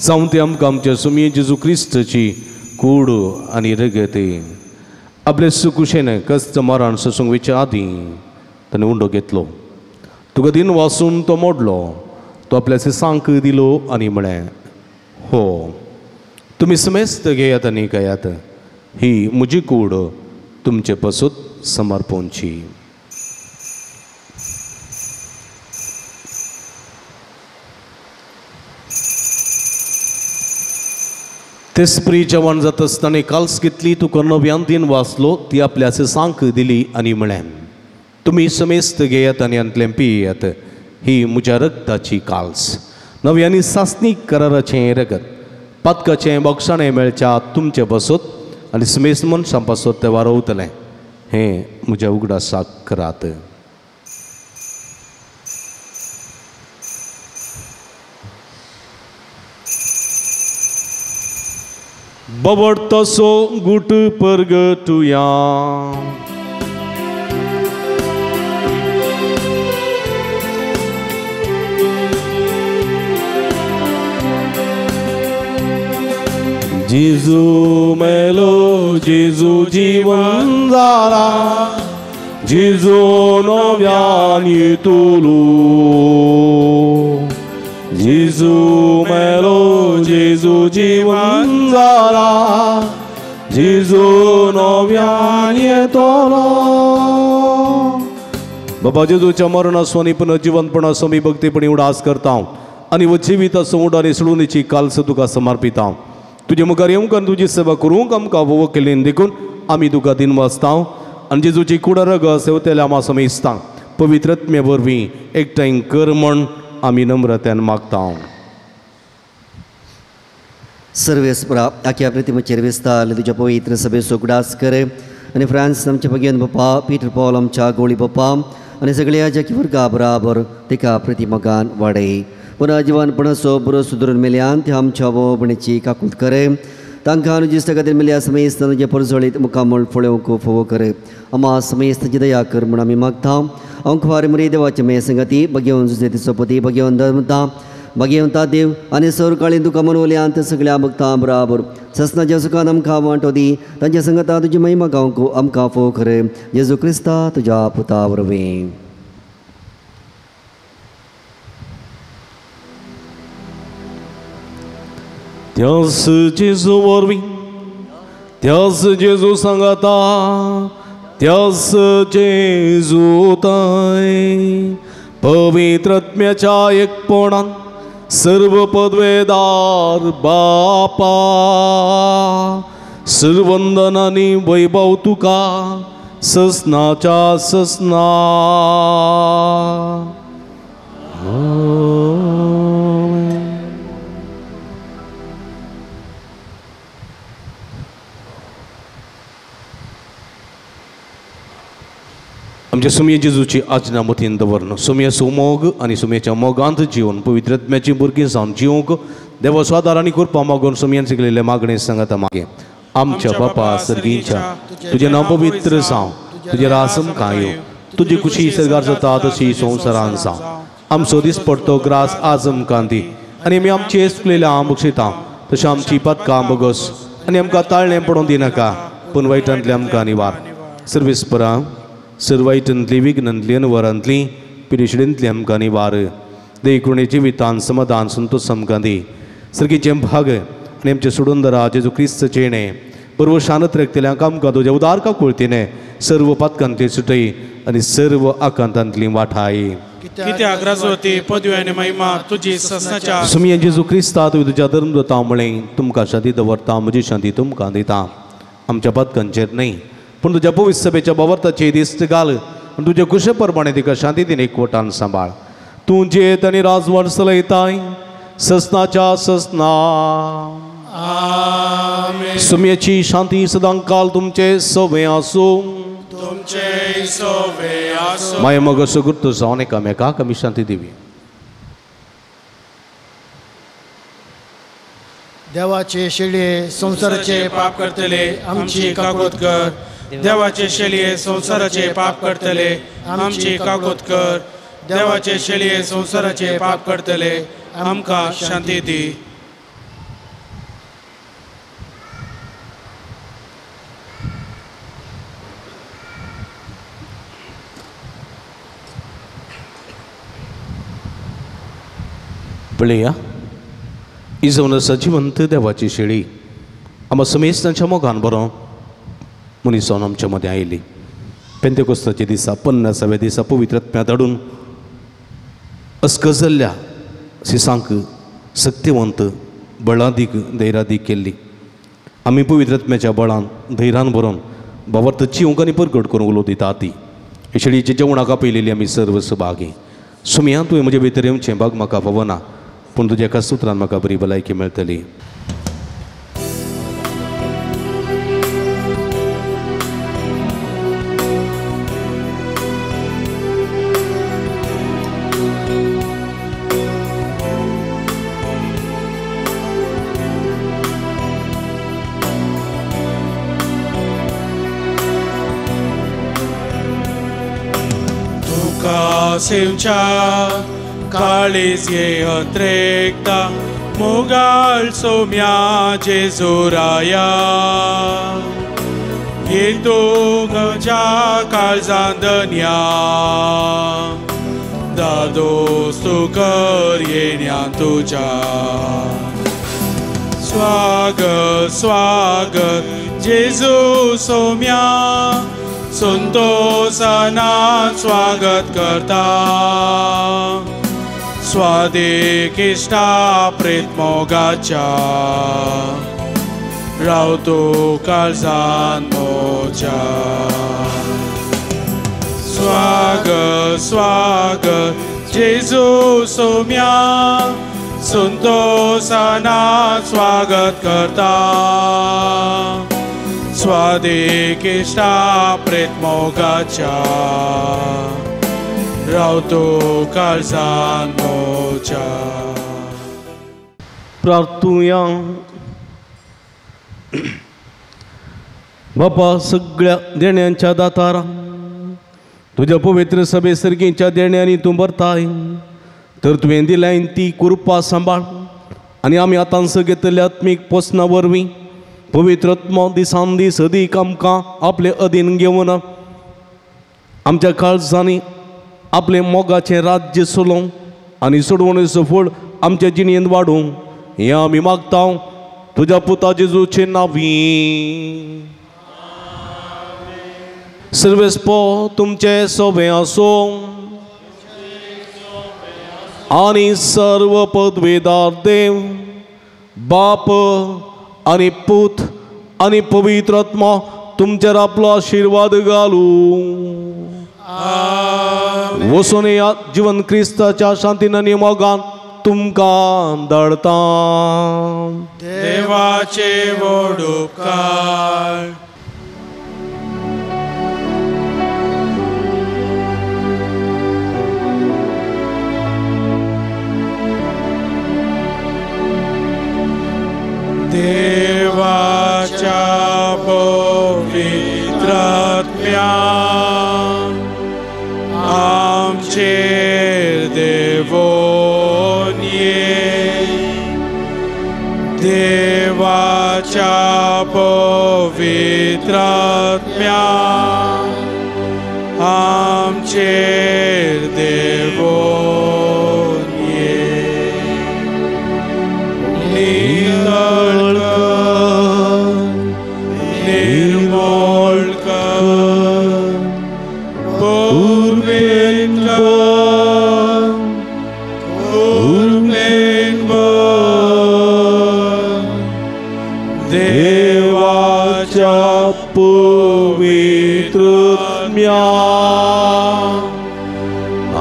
जावं ते आमकां आमच्या सुमये जेजू क्रिस्ताची कूड आनी रगत. आपले सुकुशेन कस्त मरण सोसूंक वयच्या आदीं ताणें उंडो घेतलो, तुका दिन वासून तो मोडलो, तो आपल्या सांक दिलो आनी म्हळें, हो तुमी समेस्त घेयात आनी खायात, ही म्हजी कूड तुमचे पसून समर्पणची. तेस्प्री जेवण जाता आसतना काल्स घेतली, तुका नव्यान दिन वाचलो, ती आपल्या सांक दिली आनी म्हळें, तुमी समेस्त घेयात आनी हांतलें पियात, ही म्हज्या रक्ताची काल्स, नव्यानी सासणीक कराराचें रगत, पातकाचें बक्षाणें मेळच्या तुमचे पासत आनी समेस्त मनशां पासत तें वारवतलें, हें म्हज्या उगडासाक करात. बबड तसो गुट परगटुया. जेजू मेलो, जेजू जीवन जाला, जेजू नव्यान येतलो. जेजू मेलो, जेजू जीवन जाला, जेजू नव्यान येतलो. बाबा जेजूच्या मरणासो आनी पुनर्जिवनपणासो आमी भक्तीपणी उडास करता आनी व जिविताचो उड आनी सोडूनीची कालस तुका समर्पिता. तुजे मुखार येवंक आनी तुजी सेवा करूंक आमकां वोव केली देखून आमी तुका दिन वाचता आनी जेजूची कुडा रगत सेवतेल्या आमा समेस्ता पवित्र आत्म्या वरवीं एकठांय कर म्हण आमी नम्रतेन मागता. सर्वेस्परा आख्या प्रतिमेचेर विस्तार तुज्या पवित्र सभेचो उगडास कर आनी फ्रांस आमच्या भगेन बापा, पीटर पॉल आमच्या गोळी बापा आनी सगळ्या जाकी वर्गा बराबर तिका प्रतिमगान वाडय. पुनर्जीवनपणाचो बरो सुदरून मेल्यान ते आमच्या भोवपणीची काकूत करे, तांकां अनुजिस्त खातीर मेल्या समेस्त तुजें परजळीत मुखामळ फळोवंक फोवो करे. आमा समेस्ताची दया कर म्हूण आमी मागता. अंकवार मरी देवाचे मे संगती बगेवन जुजेती सोपती बगेवन धर्मता बगेवता देव आनी सौरकाळी तुका मनवल्यान ते सगळ्या भक्तां बराबर ससनाच्या सुखान आमकां वांटो दी, तांच्या संगता तुजी महिमा गावंक आमकां फोव करे. जेजू क्रिस्ता तुज्या पुता वरवीं. त्यास जेजू वरवीं, त्यास जेजू सांगाता, त्यास जेजू ताय पवित्र आत्म्याच्या एकपणान सर्व पदवेदार बापा, सर्वंदन आनी वैभव तुका ससनाच्या ससना. आमच्या सुमये जेजूची आज्ञा मतीन दवरन सुमयेचो मोग आनी सुमयेच्या मोगांत जिवन पवित्र आत्म्याची भुरगीं जावन जिवंक देवाचो आदार आनी कृपा मागून सुमयेन शिकलेले मागणें सांगता मागीर. आमच्या बापा सर्गीच्या, तुजें नांव पवित्र जावं, तुजें राज आमकां येवं, तुजी खुशी सर्गार जाता तशी संवसारान जावं. आमचो दिसपडतो ग्रास आज आमकां दी आनी आमी आमचे चुकलेल्या आम बक्षिता तशें आमची पदकां बगस आनी आमकां ताळणें पडोवन दिनाका पूण वायटांतलें आमकां निवार. सर्वेस्परा सर्वायटांतली विघ्नांतली अनवरांतली पिरिशिडेंतली आमकां निवार. देखून जिवितान समाधान संतोष आमकां दी. सर्गीचें भाग आनी आमचें सोडून जेजू क्रिस्त चेणें बरोबर शांत रखतल्यांक आमकां तुज्या उदार काकुळतीने सर्व पातकांतली सुटय आनी सर्व आकांतांतली वाठाय. कित्याक राजवती पदवी आनी महिमा तुजी ससनाच्या. सुमये जेजू क्रिस्ता तुवें तुज्या धर्मदूता म्हळें, तुमकां शांती दवरता, म्हजी शांती तुमकां दिता. आमच्या पातकांचेर न्हय पूण तुज्या पवित्र सभेच्या बावर्ताची दिश्ट घाल आनी तुज्या कुशे प्रमाणे तिका शांती दिन एकवटान सांबाळ. तूं जेत आनी राजवट चलयताय ससनाच्या ससना. सुमयेची शांती सदांकाल तुमचे सवे आसूं. तुमचे सवे आसूं. माय मग सगुर्त जावन एकामेकाक आमी शांती दिवी. देवाचे शेळये संवसाराचे पाप करतले आमची काकूत कर. देवाचे शेळये संवसाराचे पाप करतले आमची काकूत कर. देवाचे शेळये संवसाराचे पाप करतले आमकां शांती दी. पळया इजवण सजिवंत देवाची शेळी आमकां समेस्तांच्या मोगान बरो मनीस जावन आमच्या मदें आयली. पेंतेकोस्ताच्या दिसा 50व्या दिसा पवित्र आत्म्या धाडून अस्कजल्ल्या सिसांक सक्तिवंत बळादीक धैरादीक केल्ली. आमी पवित्र आत्म्याच्या बळान धैरान भरोन बाबार्थ चिवंक आनी परगट करून उलो दिता ती हे शेळीच्या जेवणाक आपयलेली आमी सर्व सभागी. सुमया तुवें म्हजे भितर येवचें भाग म्हाका फावना, पूण तुज्या एका सुत्रान म्हाका बरी भलायकी मेळटली. तुका सेवच्या काळीज ये अत्रेकता मोगाळ सोम्या जेजुराया ये तूं म्हज्या काळजान धन्या दादोस तूं कर येण्या तुज्या. स्वागत स्वागत जेजू सोम्या संतोषान स्वागत करता. स्वादीक इश्टा प्रेत मोगाच्या राव तूं काळजान मोज्या. स्वागत स्वागत जेजू सोम्या संतोषान स्वागत करता. स्वादीक इश्टा प्रेत मोगाच्या राव तूं काळजान मोज्या. प्रार्थुया. बापा सगळ्या देण्यांच्या दातारा तुज्या पवित्र सभे सर्गीच्या देण्यांनी तूं भरताय, तर तुवें दिल्याय ती कृपा सांबाळ आनी आमी आतांच घेतल्या आत्मीक पोसना वरवीं पवित्र आत्मो दिसान दीस अदीक आमकां आपले अधीन घेवन आमच्या काळजांनी आपले मोगाचें राज्य चलोवं आनी सोडवणेचो फळ आमच्या जिणेंत वाडूं हें आमी मागता तुज्या पुता जेजूचे नांवी. सर्वेस्पो तुमचे सोबें आसूं आनी सर्व पदवेदार देव बाप आनी पूत आनी पवित्र आत्मा तुमचेर आपलो आशिर्वाद घालूं. वचून या जिवन क्रिस्ताच्या शांतीन आनी मोगान तुमकां धाडटा. देवाचे व्हड उपकार. देवाच्या पवित्र आत्म्या आमचेर देवोन ये. देवाच्या पवित्र आत्म्या आमचेर देवोन ये. नितळ कर निर्मळ कर पुरवेन कर पुरवेन कर देवाच्या पवित्र आत्म्या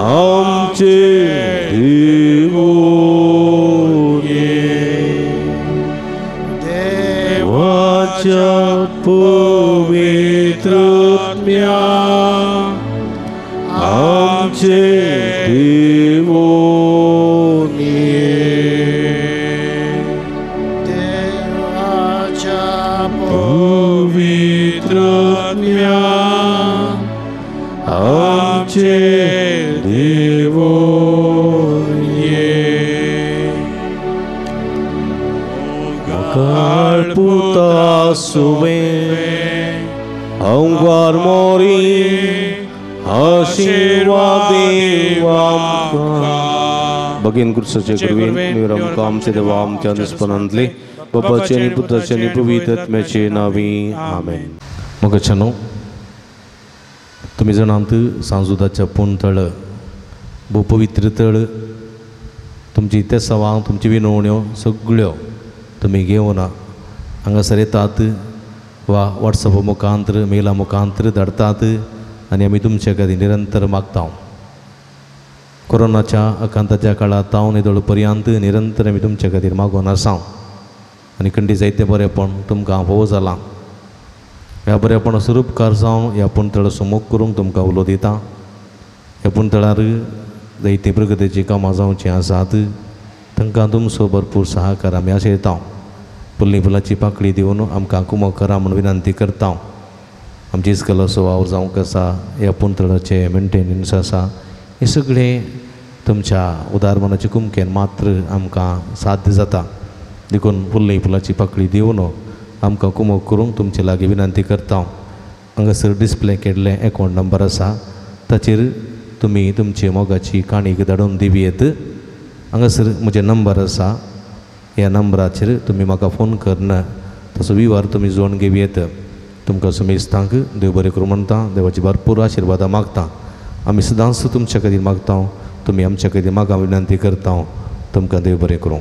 आमचे देवोन ये. देवाच्या पवित्र आत्म्या आमचे देवोन ये. देवाच्या पवित्र आत्म्या आमचे देवो ये काळ पुता सुवे अंगार मोरी आशीर्वाद देवा बगीन कुर्साचे गुरवीन निरम आमचे देवा आमच्या अनुस्पनांतले बाबाचे आनी पुत्राचे आनी पवित्र आत्म्याचे नावी आमेन. मगाच्यानो तुमी जाणात सांजुदाच्या पूण तळ भोव पवित्र तळ तुमची तेसावां तुमची विनवण्यो सगळ्यो तुमी घेवन हांगासर येतात वा वॉट्सॅप मुखांतर मेला मुखांतर धाडतात आनी आमी तुमचे खातीर निरंतर मागता. कोरोनाच्या आकांताच्या काळांत हांव निदळ पर्यंत निरंतर आमी तुमचे खातीर मागून आसा आनी खंडी जायतें बरेंपण तुमकां भोव जालां. ह्या बरेपणाचो उपकार जावन ह्या पुणतळ सुमोग करूंक तुमकां उलो दिता. ह्या पुणतळार जायतीं प्रगतीचीं कामां जावचीं आसात तांकां तुमचो भरपूर सहकार आमी आशयता. फुल्ली फुलाची पाकळी दिवन आमकां कुमक करा म्हूण विनंती करता. आमची इस्कलाचो वावर जावंक आसा, ह्या पुणतळाचें मेंटेनन्स आसा, हें सगळें तुमच्या उदार मनाचे कुमकेन मात्र आमकां साध्य जाता. देखून फुल्ली फुलाची पाकळी दिवन आमकां कुमक करूंक तुमचे लागीं विनंती करता. हांगासर डिस्प्ले केल्लें एकावंट नंबर आसा ताचेर तुमी तुमची मोगाची काणीक धाडून दिवयेत. हांगासर म्हजें नंबर आसा, ह्या नंबराचेर तुमी म्हाका फोन करून तसो विवार तुमी जोडून घेवयेत. तुमकां सुमेस्तांक देव बरें करूं म्हणटा, देवाची भरपूर आशिर्वादां मागता. आमी सदांच तुमच्या खातीर मागता, तुमी आमच्या खातीर मागा विनंती करता. तुमकां देव बरें करूं.